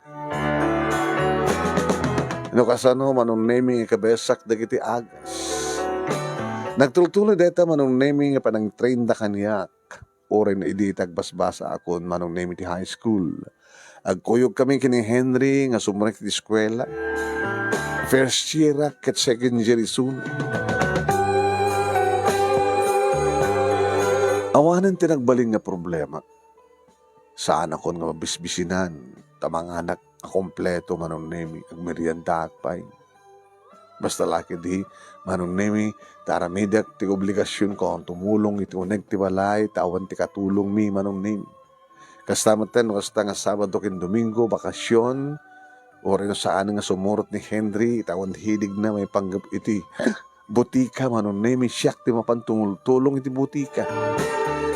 No kasano, Manong Nemy, nga ikabesak dagiti agas. Nagtultuloy dayta, Manong Nemy, nga panangtrainda kaniak. Uray no idi ti agbasbasaakon, Manong Nemy, ti high school. Agkuyogkami ken ni Henry nga sumrek iti eskuela. First year-ak ket second year isuna. Awanen ti nagbalin nga problema. Saanakon nga mabisbisinan, ta manganak a kompleto, Manong Nemy, agmeriendaak pay. Basta la ketdi, Manong Nemy, ta aramidek ti obligasionko nga tumulong iti uneg ti balay, ta awan ti katulongmi, Manong Nemy. Kasta metten no kasta nga Sabado ken Domingo, bakasion, uray no saan nga sumurot ni Henry, ta awan hiligna maipanggep iti botika, Manong Nemy, siak ti mapan tumultulong iti botika.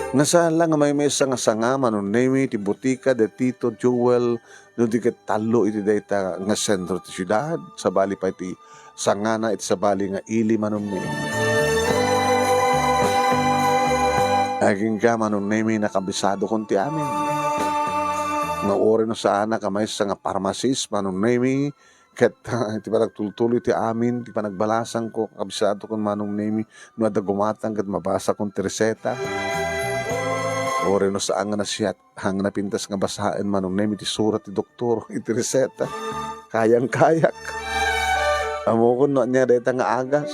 Nga saan la nga maymaysa nga sanga, Manong Nemy, ti botika da Tito Joel, no di ket tallo iti dayta nga sentro ti siudad, sabali pay ti sangana iti sabali nga ili, Manong Nemy. Agingga, Manong Nemy, nakabisadokon ti amin. Nga uray no saanak a maysa nga pharmacist, Manong Nemy, ket, ah, iti panagtultuloy ti amin, ti panagbalasangko, kabisadokon, Manong Nemy, no adda gumatang ket mabasakon ti reseta. Uray no saan nga nasiat, nga napintas nga basaen, Manong Nemy, ti surat ti doktor iti reseta. Kayang-kayak. Ammokon no ania dayta nga agas.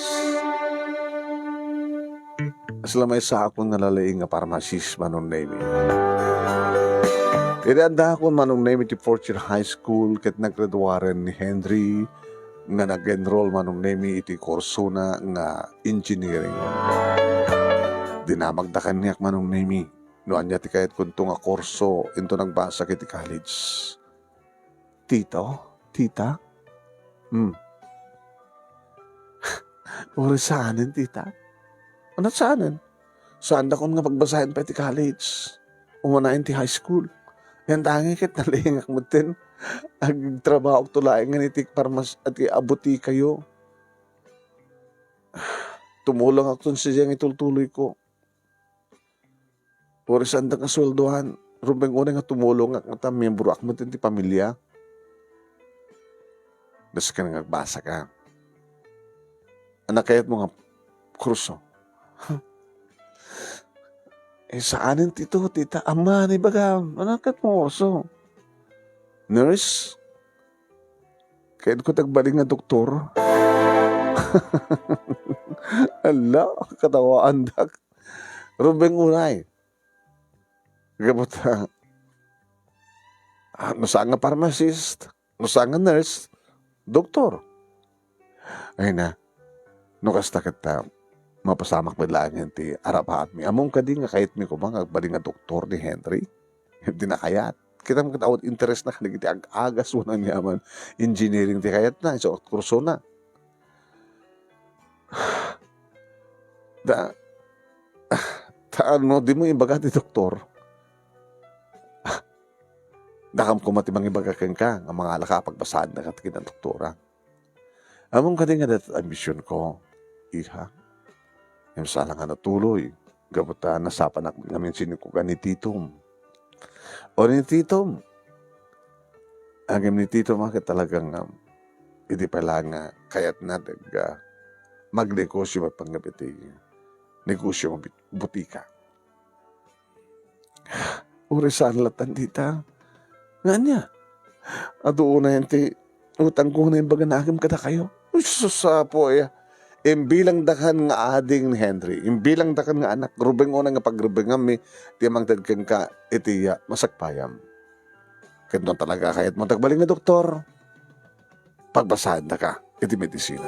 Kasla maysaakon nga lalaing nga pharmacist, Manong Nemy. Idi addaakon, Manong Nemy, ti fourth year high school ket naggraduaren ni Henry nga nag-enroll, Manong Nemy, iti kursona nga engineering. Dinamagda kaniak, Manong Nemy, no ania ti kayatkonto nga kurso inton agbasak iti college. Tito? Tita? Hmm. Uray saanen, tita. Ania saanen? Saandakon nga pagbasaen pay ti college. Umanayen ti high school. Yan tangi ket nalingak metten. Agtrabahoakto laeng iti parmas-, iti abotikayo. Tumulongakton sadiay nga itultuloyko. Uray saandak nga sueldoan, rumbeng unay nga tumulongak ngata miembroak met iti pamilia. Dasken nga agbasaka. Ania kayatmo nga kurso? Eh, saanen ti ito, tita. Ammom, ibagam. Ania kayatmo nga kurso? Nurse? Kayatko ti agbalin nga doktor. Ala, katawaandak. Rumbeng unay. Gapu ta, ah, no saan nga pharmacist, no saan nga nurse, doktor. Ay na, no kasta ket ta, mapasamak met laeng ti arapaatmi. Ammom kadi nga kayatmi koma nga agbalin nga doktor ni Henry? Di na kayat. Kitam ket awan interes na kadagiti ag-agas wenno aniaman. Engineering ti kayatna, isu kursona. Da, ta no dimo ibaga ti doktor, Dakam koma ti mangibaga kenka nga mangalaka a pagbasaanka ken doktora. Ammom kadi nga dayta ti ambisionko, iha. Ngem saan la nga natuloy, gapu ta nasapanak ngamin sinikugan ni Titom. O ni Titom. Ngem ni Titom a ket talagang, um, idi pay la nga kayatna ti agga-, magnegosio met pangngap iti negosio nga bit-, butika. Uray saan latta dita. Nga ania? Adu unayen ti utangko nga naimbag a naagem kadakayo. Uy, sus, apo, aya. Imbilangdakan nga ading ni Henry. Imbilangdakan nga anak. Rubeng unay nga pagrubenganmi ti mangted kenka iti, ah, masakbayam. Ket no talaga kayatmo ti agbalin nga doktor, pagbasaendaka iti medisina.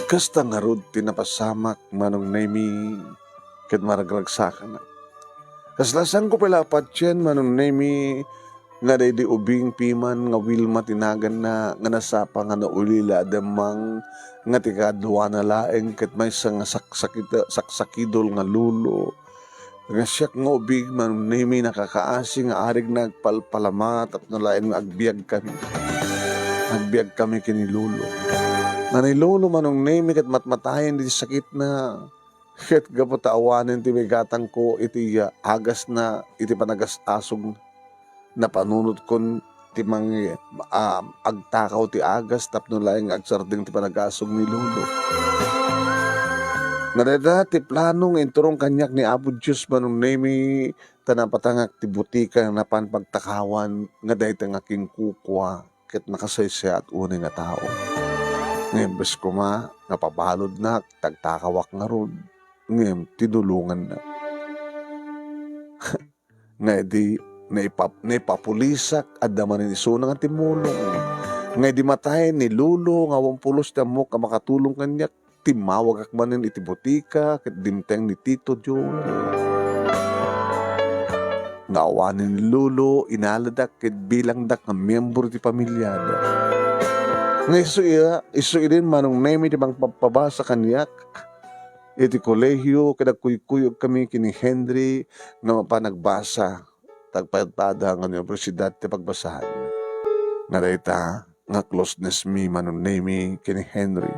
Kasta ngarud ti napasamak, Manong Nemi, ket maragragsakanak. Kasla saanko pay la a patien, Manong Nemi, nga daydi ubing piman nga Wilma ti naganna, nga nasapa nga naulila a demmang, nga ti kaaduana laeng ket maysa nga saksakita-, saksakidol nga lolo. Nga siak nga ubing, Manong Nemi, nakakaasi nga arigna agpalpalama tapno laeng nga agbiagkami. Agbiagkami ken ni lolo. Nga ni lolo, Manong Nemi, ket matmatayen iti sakitna. Ket gapu ta awanen ti maigatangko iti, ah, agasna iti panagas-asog, napanunotkon ti mangi-, ah, agtakaw ti agas tapno laeng nga agsardeng ti panagasong ni lolo. Nga dayta ti plano nga inturong kaniak ni Apo Dios, Manong Nemi, ta napatangak ti butika nga napan pagtakawan nga dayta nga kinkukua ket nakasaysayaat unay nga tao. Nga imbes koma nga pabaludnak, tagtakawak ngarud, ngem tinulongannak. Nga idi naipap-, naipapulisak, adda manen isuna nga timmulong. Nga idi matay ni Lolo nga awan pulos ti ammok a makatulong kaniak, timmawagak manen iti butika ket dimteng ni Tito Joel. Nga awanen ni Lolo, inaladak ket bilangdak nga miyembro ti pamiliada. Nga isu iya, isu idin Manong Nemi ti mangpabpabasa kaniak iti kolehio, ket agkuykuyogkami ken ni Henry nga mapan agbasa. Tagpadpada nga universidad ti pagbasaan. Nga dayta nga closeness mi, Manong Nemi, ken ni Henry,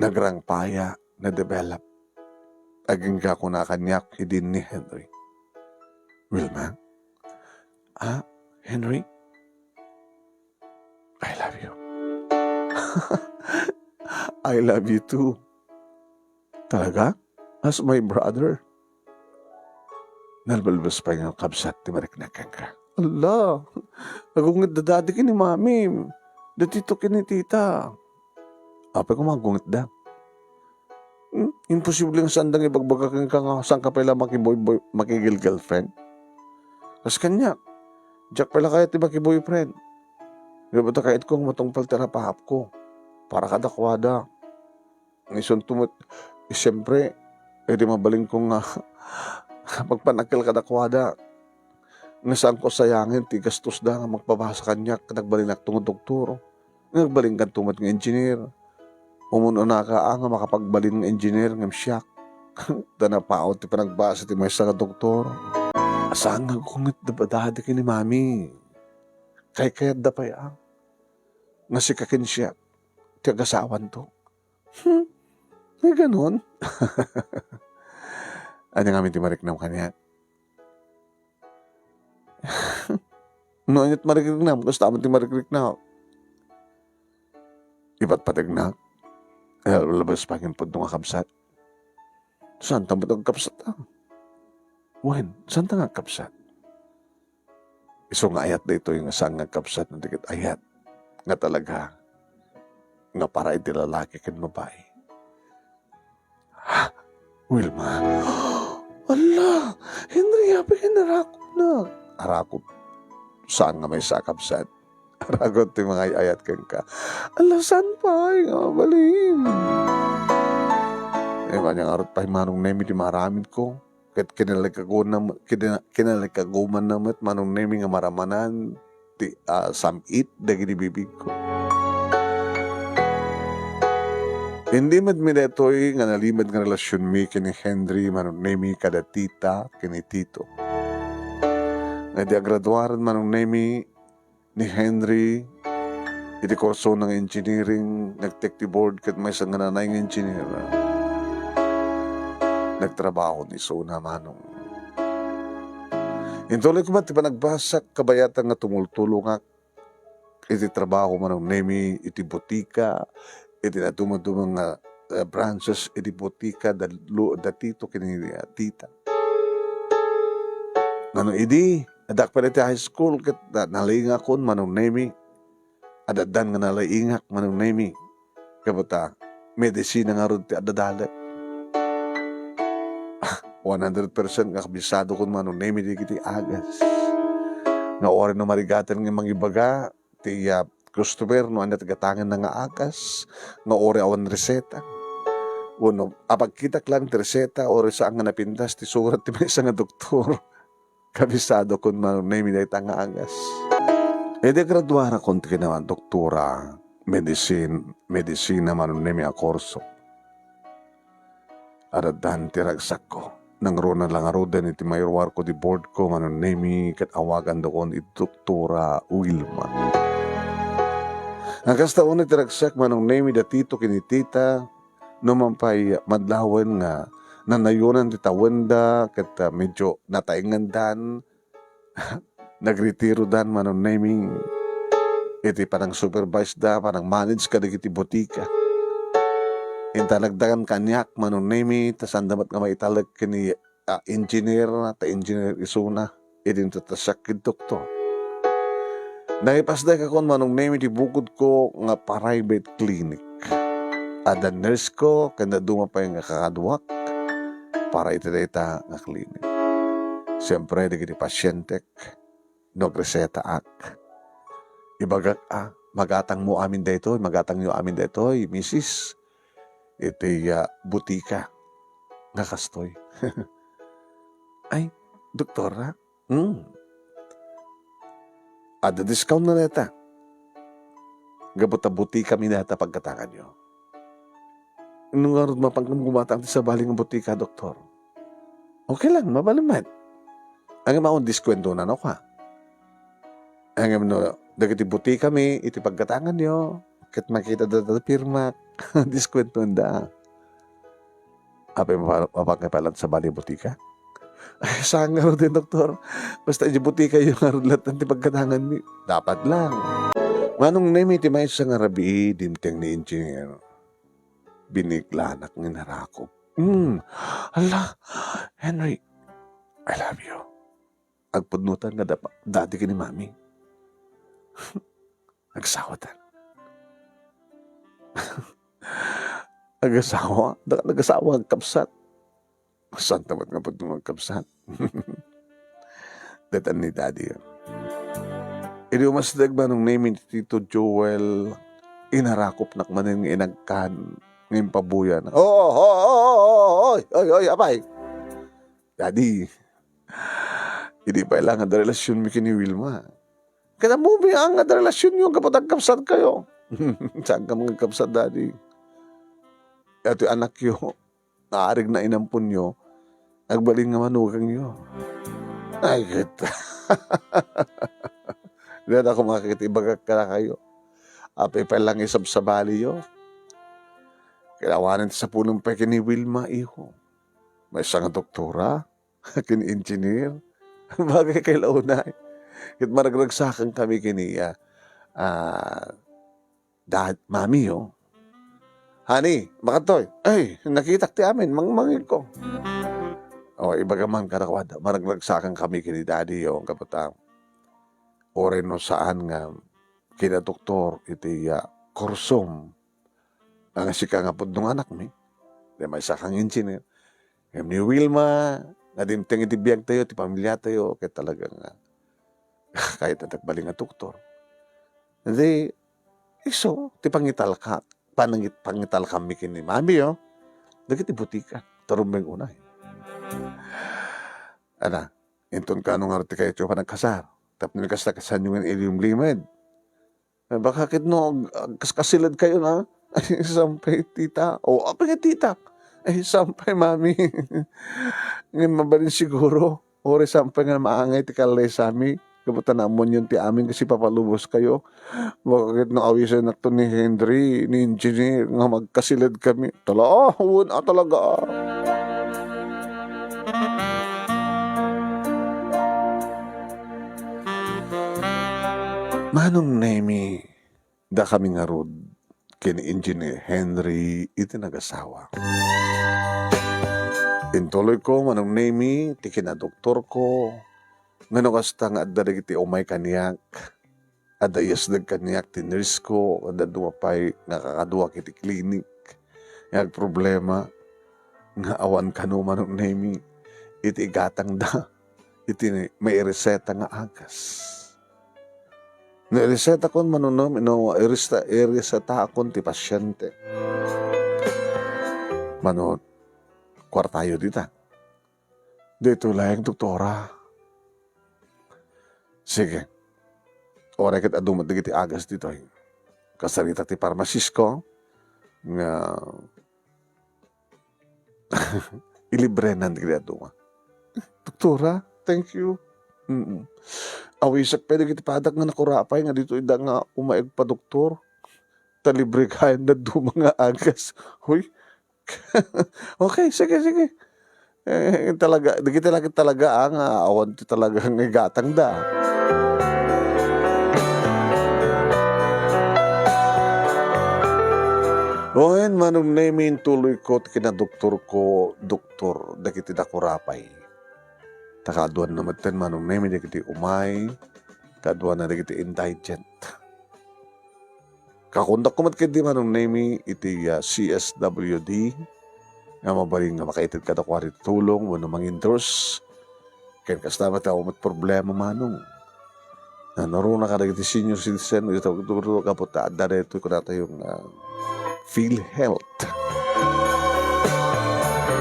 nagrangpaya, na-develop. Agingga kuna kaniak idin ni Henry. Wilma? Ah, Henry? I love you. I love you too. Talaga? As my brother? Nalbalbas pay nga kabsat ti mariknak kenka. Ala, agungitda dadi ken ni Mami. Daytoy ken ni Tita. Apay koma agungitda? Hmm? Imposible nga saanda nga ibagbaga kenka nga saanka pay la makiboy-boy-, makigirlfriend? Kas kaniak, diak pay la kayat ti makiboyfriend. Gapu ta kayatko nga matungpal ti napaapko para kadakuada. Nga isunto met, eh, siempre, eh, di mabalinko nga magpanakil kadakuada. Nga saanko a sayangen ti gastosda nga magpabasa kaniak ket agbalinakto nga doktor. Nga agbalinkanto met nga engineer. Umun-unaka a nga makapagbalin nga engineer ngem siak. Ta napaut ti panagbasa ti maysa nga doktor. Saan nga agungit da dadi ken ni Mami? Kaykayatda pay a nga sika ken siak ti agasawanto. Hmm, nga ganun? Ania ngamin ti mariknam kaniak? No, ania't mariknam, kasta met ti mariknam. Ipatpategnak? Ay, labas pay nga impudno nga kabsat. Saanta met agkabsat, ah? Wen, saanta nga agkabsat? Isu nga ayat daytoy nga saan nga agkabsat no di ket ayat nga talaga nga para iti lalaki ken babai. Ha? Wilma? Ala, Henry, apay ken arakupna? Arakup? Saan nga maysa a kabsat? Arakup ti mangay-ayat kenka. Ala, saan pay nga mabalin? Eh, ania ngarud pay Manong Nemi ti maaramidko? Ket kinalikaguanna, kina-, kinalikagumanna met Manong Nemi nga maramanan ti, ah, sam-it dagiti bibigko. Inlimed mi daytoy nga nalimed nga relasionmi ken ni Henry, Manong Nemi, kada tita ken ni tito. Nga idi agraduaren, Manong Nemi, ni Henry iti kursona nga engineering, nagtake ti board ket maysa nga nanay nga engineer. Nagtrabaho ni isuna, Manong. Intuloy ko met ti panagbasak, kabayatan nga tumultulongak iti trabaho, Manong Nemi, iti butika, iti nadumaduma nga, eh, branches iti butika da lu-, da tito ken ni, ah, tita. Ngano idi, adda pay iti high school ket na-, nalaingakon, Manong Nemi. Addan nga nalaingak, Manong Nemi. Gapu ta, medisina ngarud ti adda dalek. One hundred percent nga kabisadokon, Manong Nemi, dagiti agas. Nga uray no marigaten nga mangibaga ti, ah, customer no ania ti gatangenna nga agas, nga uray awan reseta. Wenno, apagkitak lang ti reseta, uray saan nga napintas ti surat ti maysa nga doktor. Kabisadokon, Manong Nemi, dayta nga agas. Idi graduarakon ti kinadoktora, medicine, medisina, Manong Nemi, a kurso. Addan ti ragsakko. Nangruna la ngaruden iti mairuarko ti board ko, Manong Nemi, ket awagandokon iti Doktora Wilma. Nga kasta unay ti ragsak, Manong Nemi, da tito ken ni tita, no man pay madlawen nga nanayonan ti tawenda ket, ah, medyo nataengendan, nagretirodan, Manong Nemi, iti panang-supervise da, panang-manage kadagiti butika. Intalekda kaniak, Manong Nemi, ta sanda met nga maitalek ken ni, ah, engineer, ta engineer isuna. Idi intattasak ken doktor. Nangipasdakon, Manong Nemi, ti bukodko nga private clinic. Adda nurse ko, ken dadduma pay nga kakaduak para iti dayta nga clinic. Siempre, dagiti pasientek, no agresetaak, ibagak a, "Magatangmo amin daytoy, magatangyo amin daytoy, misis, iti, ah, butika nga kastoy." "Ay, doktora?" Hmm. Adda discount na dayta. Gapu ta butikami dayta paggatanganyo. No ngarud, mapankam gumatang ti sabali nga butika, doktor? Okay lang, mabalin met. Ngem awan diskuentonan, no, kwa? Ngem no dagiti butikami iti paggatanganyo, ket makita da ti pirmak, diskuentoanda. Apay, mapa-, mapanka pay laeng ti sabali nga butika? Ay, saan ngaruden, doktor? Basta idiay butikayo ngarud laeng ti paggatanganmi. Dapat lang. Manong Nemi, iti maysa nga rabii, dimteng ni engineer. Biniklanak nga inarakop. Hmm. Hala, Henry, I love you. Agpudnotan nga dapa-, dadi ken ni mami. Agsawatan. Agasawa? Daka nagasawa, agkabsat. Saan ta met nga pudno nga agkabsat? Dayta ni Daddy. Idi umasdeg, Manong Nemi, ni Tito Joel, inarakopnak manen nga inagkan nga impabuyan. Oo, oo, oo, oo, oy, oy, oy, apay. Daddy, idi pay laeng adda relasionmi ken ni Wilma. Ket ammom a nga adda relasionyo gapu ta agkabsatkayo. Saan ka nga agkabsat, Daddy? Daytoy anakyo, naarig na inamponyo, agbalin nga manugangyo. Ay, ket. Dayta koma ket ibagak kadakayo. Apay pay laeng isabsabaliyo. Ket awanen ti sapulem pay ken ni Wilma, iho. Maysa nga doktora, ken engineer. Bagay kay la unay. Ket maragragsakan kami ken ni, ah, ah, dad-, mami, oh. "Honey, makadtoy." "Ay, nakitak ti amin, mangmangegko." Oh, ibaga man kadakuada, maragragsakan kami ken ni daddy, oh, gapu ta uray no saan nga kinadoktor iti, ah, kursom. Nga sika nga pudno nga anakmi, ti maysa kang engineer. Ngem ni Wilma, nga dimteng iti biagtayo, ti pamiliatayo, ket talaga nga, kayat a nagbalin nga doktor. Di, isu, ti pangitalka, panangit-, pangitalkanmi ken ni mami, oh. Dagiti butika, ta rumbeng unay. Ana, inton kano nga ti kayatyo panagkasar. Tapno kasta, kasanyo nga ilimlimed. Eh, baka ket no, ag-, agkaskasiledkayo na, Ay, saan pay, tita? O, apay nga tita? Ay, saan pay, mami? Ngem mabalin siguro. Uray saan pay nga maangay ti kalesami. Gapu ta naammoanyon ti amin kasi papaluboskayo. Bakit no awisennakto ni Henry, ni Engineer, nga magkasiledkami? Tala, ah, wen a talaga. Manong Nemi, dakami ngarud ken Engineer Henry iti nagasawa. Intuloyko, Manong Nemi, ti kinadoktorko, nga no kasta nga adda dagiti umay kaniak, adda yasdeg kaniak ti nurse ko, adda duma pay nga kakadua iti klinik, nga agproblema, nga awan kano, Manong Nemi, iti igatangda iti maireseta nga agas. No iresetakon, Manong Nemi, no iresta-, iresetaakon ti pasiente. Mano, kuartayo dita. Daytoy laeng, doktora. Sige. Uray ket adu met dagiti agas ditoy. Kasarita ti parmasisko nga ilibrenan dagiti adu nga. Doktora, thank you. Mm. Awisak pay dagiti padak nga nakurapay nga ditoy da nga umay agpadoktor. Ta libre kayan dadduma nga agas. Hoy. Okay, sige, sige. Eh, talaga, dagiti laki talaga, ah, nga awan ti talaga nga igatangda. Wen, Manong Nemi, intuloyko ti kinadoktorko, doktor, dagiti dakurapay. Ta kaaduanna metten, Manong Nemi, dagiti umay, kaaduanna dagiti indigent. Kakontakko met ketdi, Manong Nemi, iti, ah, C S W D nga mabalin nga makaited kadakuada ti tulong wenno mang-endorse. Ken kasta met, awan met problema, Manong. Nanurona kadagiti senior citizen, iti gapu ta adda daytoy kunatayo nga PhilHealth.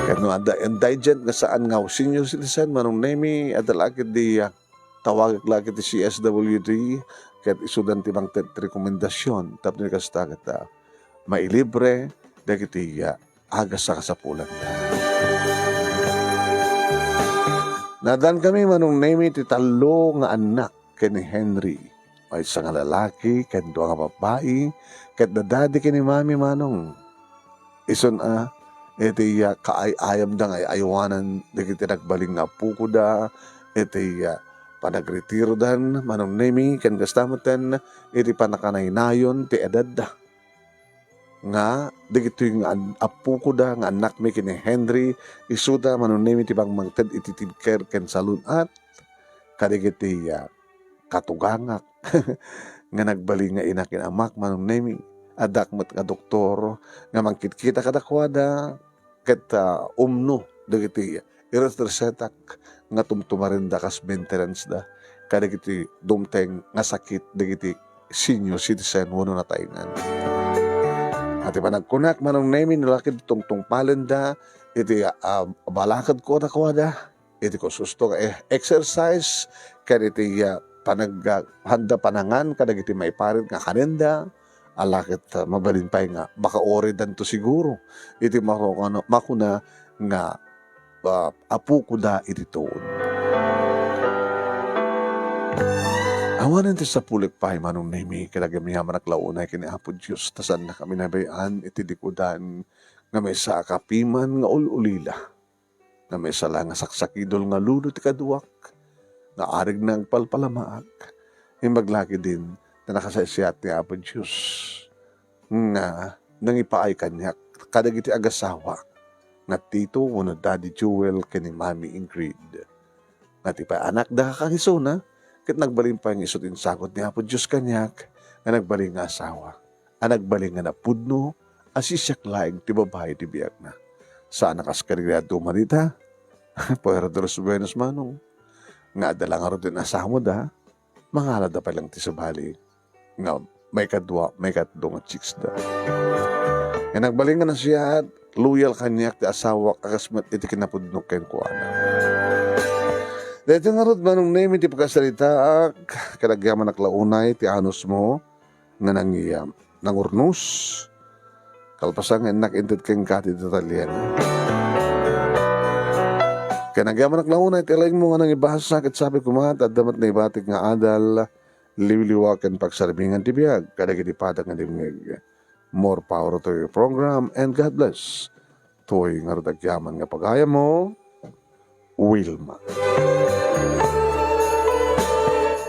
Ken no adda indigent nga saan nga senior citizen, Manong Nemi, adda la ketdi, ah, tawagek la ket ti C S W D, ket isudan ti mangted ti rekomendasion. Tapno kasta ket, ah, mailibre dagiti, ah, agas a kasapulanda. Naaddankami, Manong Nemi, ti tallo nga annak ken ni Henry. Maysa nga lalaki ken dua nga babbai, ket dadadi ken ni Mami, Manong. Isun a, iti, ah, kaay-ayamda nga ay-aywanan dagiti nagbalin nga appokoda, iti, ah, panagretirodan, Manong Nemi, ken kasta metten iti panakanaynayon ti edadda. Nga dagitoy nga an-, appokoda nga annakmi ken ni Henry, isuda, Manong Nemi, ti mangmangted iti tidker ken salun-at kadagiti, ah, katugangak nga nagbalin nga inak ken amak, Manong Nemi. Addak met nga doktor nga mangkitkita kadakuada ket, ah, umno dagiti iresresetak nga tumtumarenda kas maintenance da kadagiti dumteng nga sakit dagiti senior citizen wenno nataengan. Iti panagkunak, Manong Nemi, no la ket tungtungpalenda iti, ah, balakedko kadakuada, iti kususto nga e-, exercise, ken iti, ah, panag-, ah, handa panangan kadagiti maiparit nga kanenda, ala ket, ah, mabalin pay nga makauridanto siguro iti maro-, ano, makuna nga, ah, apokoda iti tuod. Awanen ti sapulek pay, Manong Nemi, ket agyamanak la unay ken ni Apo Dios, ta saannakami nabay-an iti likudan nga maysa a kapiman nga ul-ulila. Nga maysa la nga saksakidul nga lulu ti kaduak, nga arigna agpalpalamaak, imbag la ketdin ta nakasaysayaat ni Apo Dios nga nangipaay kaniak kadagiti agasawa nga Tito wenno Daddy Joel ken ni Mami Ingrid. Nga ti pay anakda kankasuna, ket nagbalin pay nga isu ti insagod ni Apo Dios kaniak nga nagbalin nga asawa. a nagbalin nga napudno a siak laeng ti babai ti biagna. Saan a kas kadagiti dadduma dita. Puera de los buenos, Manong. Nga adda la ngarud ti asamoda, mangalada pay lang ti sabali nga maikadua, maikatlo nga chicks da. Nga nagbalin nga nasayaat, loyal kaniak ti asawak a kas met iti kinapudno kenkuana. Daytoy ngarud, Manong Nemi, ti pagkasaritaak, ket agyamanak la unay ti anusmo, nga nangiyam, nangurnos, Kalpasan nga innak inted kenka ti detalye. Ken agyamanak la unay ti laingmo nga nangibasa, ket sabi koma, adda met naibatik nga adal, liwliwa ken pagsarbingan ti biag kadagiti padak nga dimngeg. More power to your program and God bless. Toy ngarud agyaman nga pagayammo, Wilma.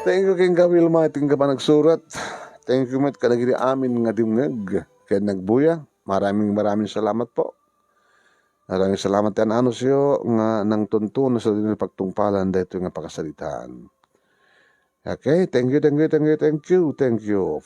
Thank you kenka, Wilma, iti nga panagsurat. Thank you met kadagiti amin nga dimngeg ken nagbuya. Maraming, maraming salamat po. Maraming salamat ti an-anusyo nga nangtuntuno sa ditoy pagtungpalan daytoy nga pakasaritaan. Okay, thank you, thank you, thank you, thank you, thank you.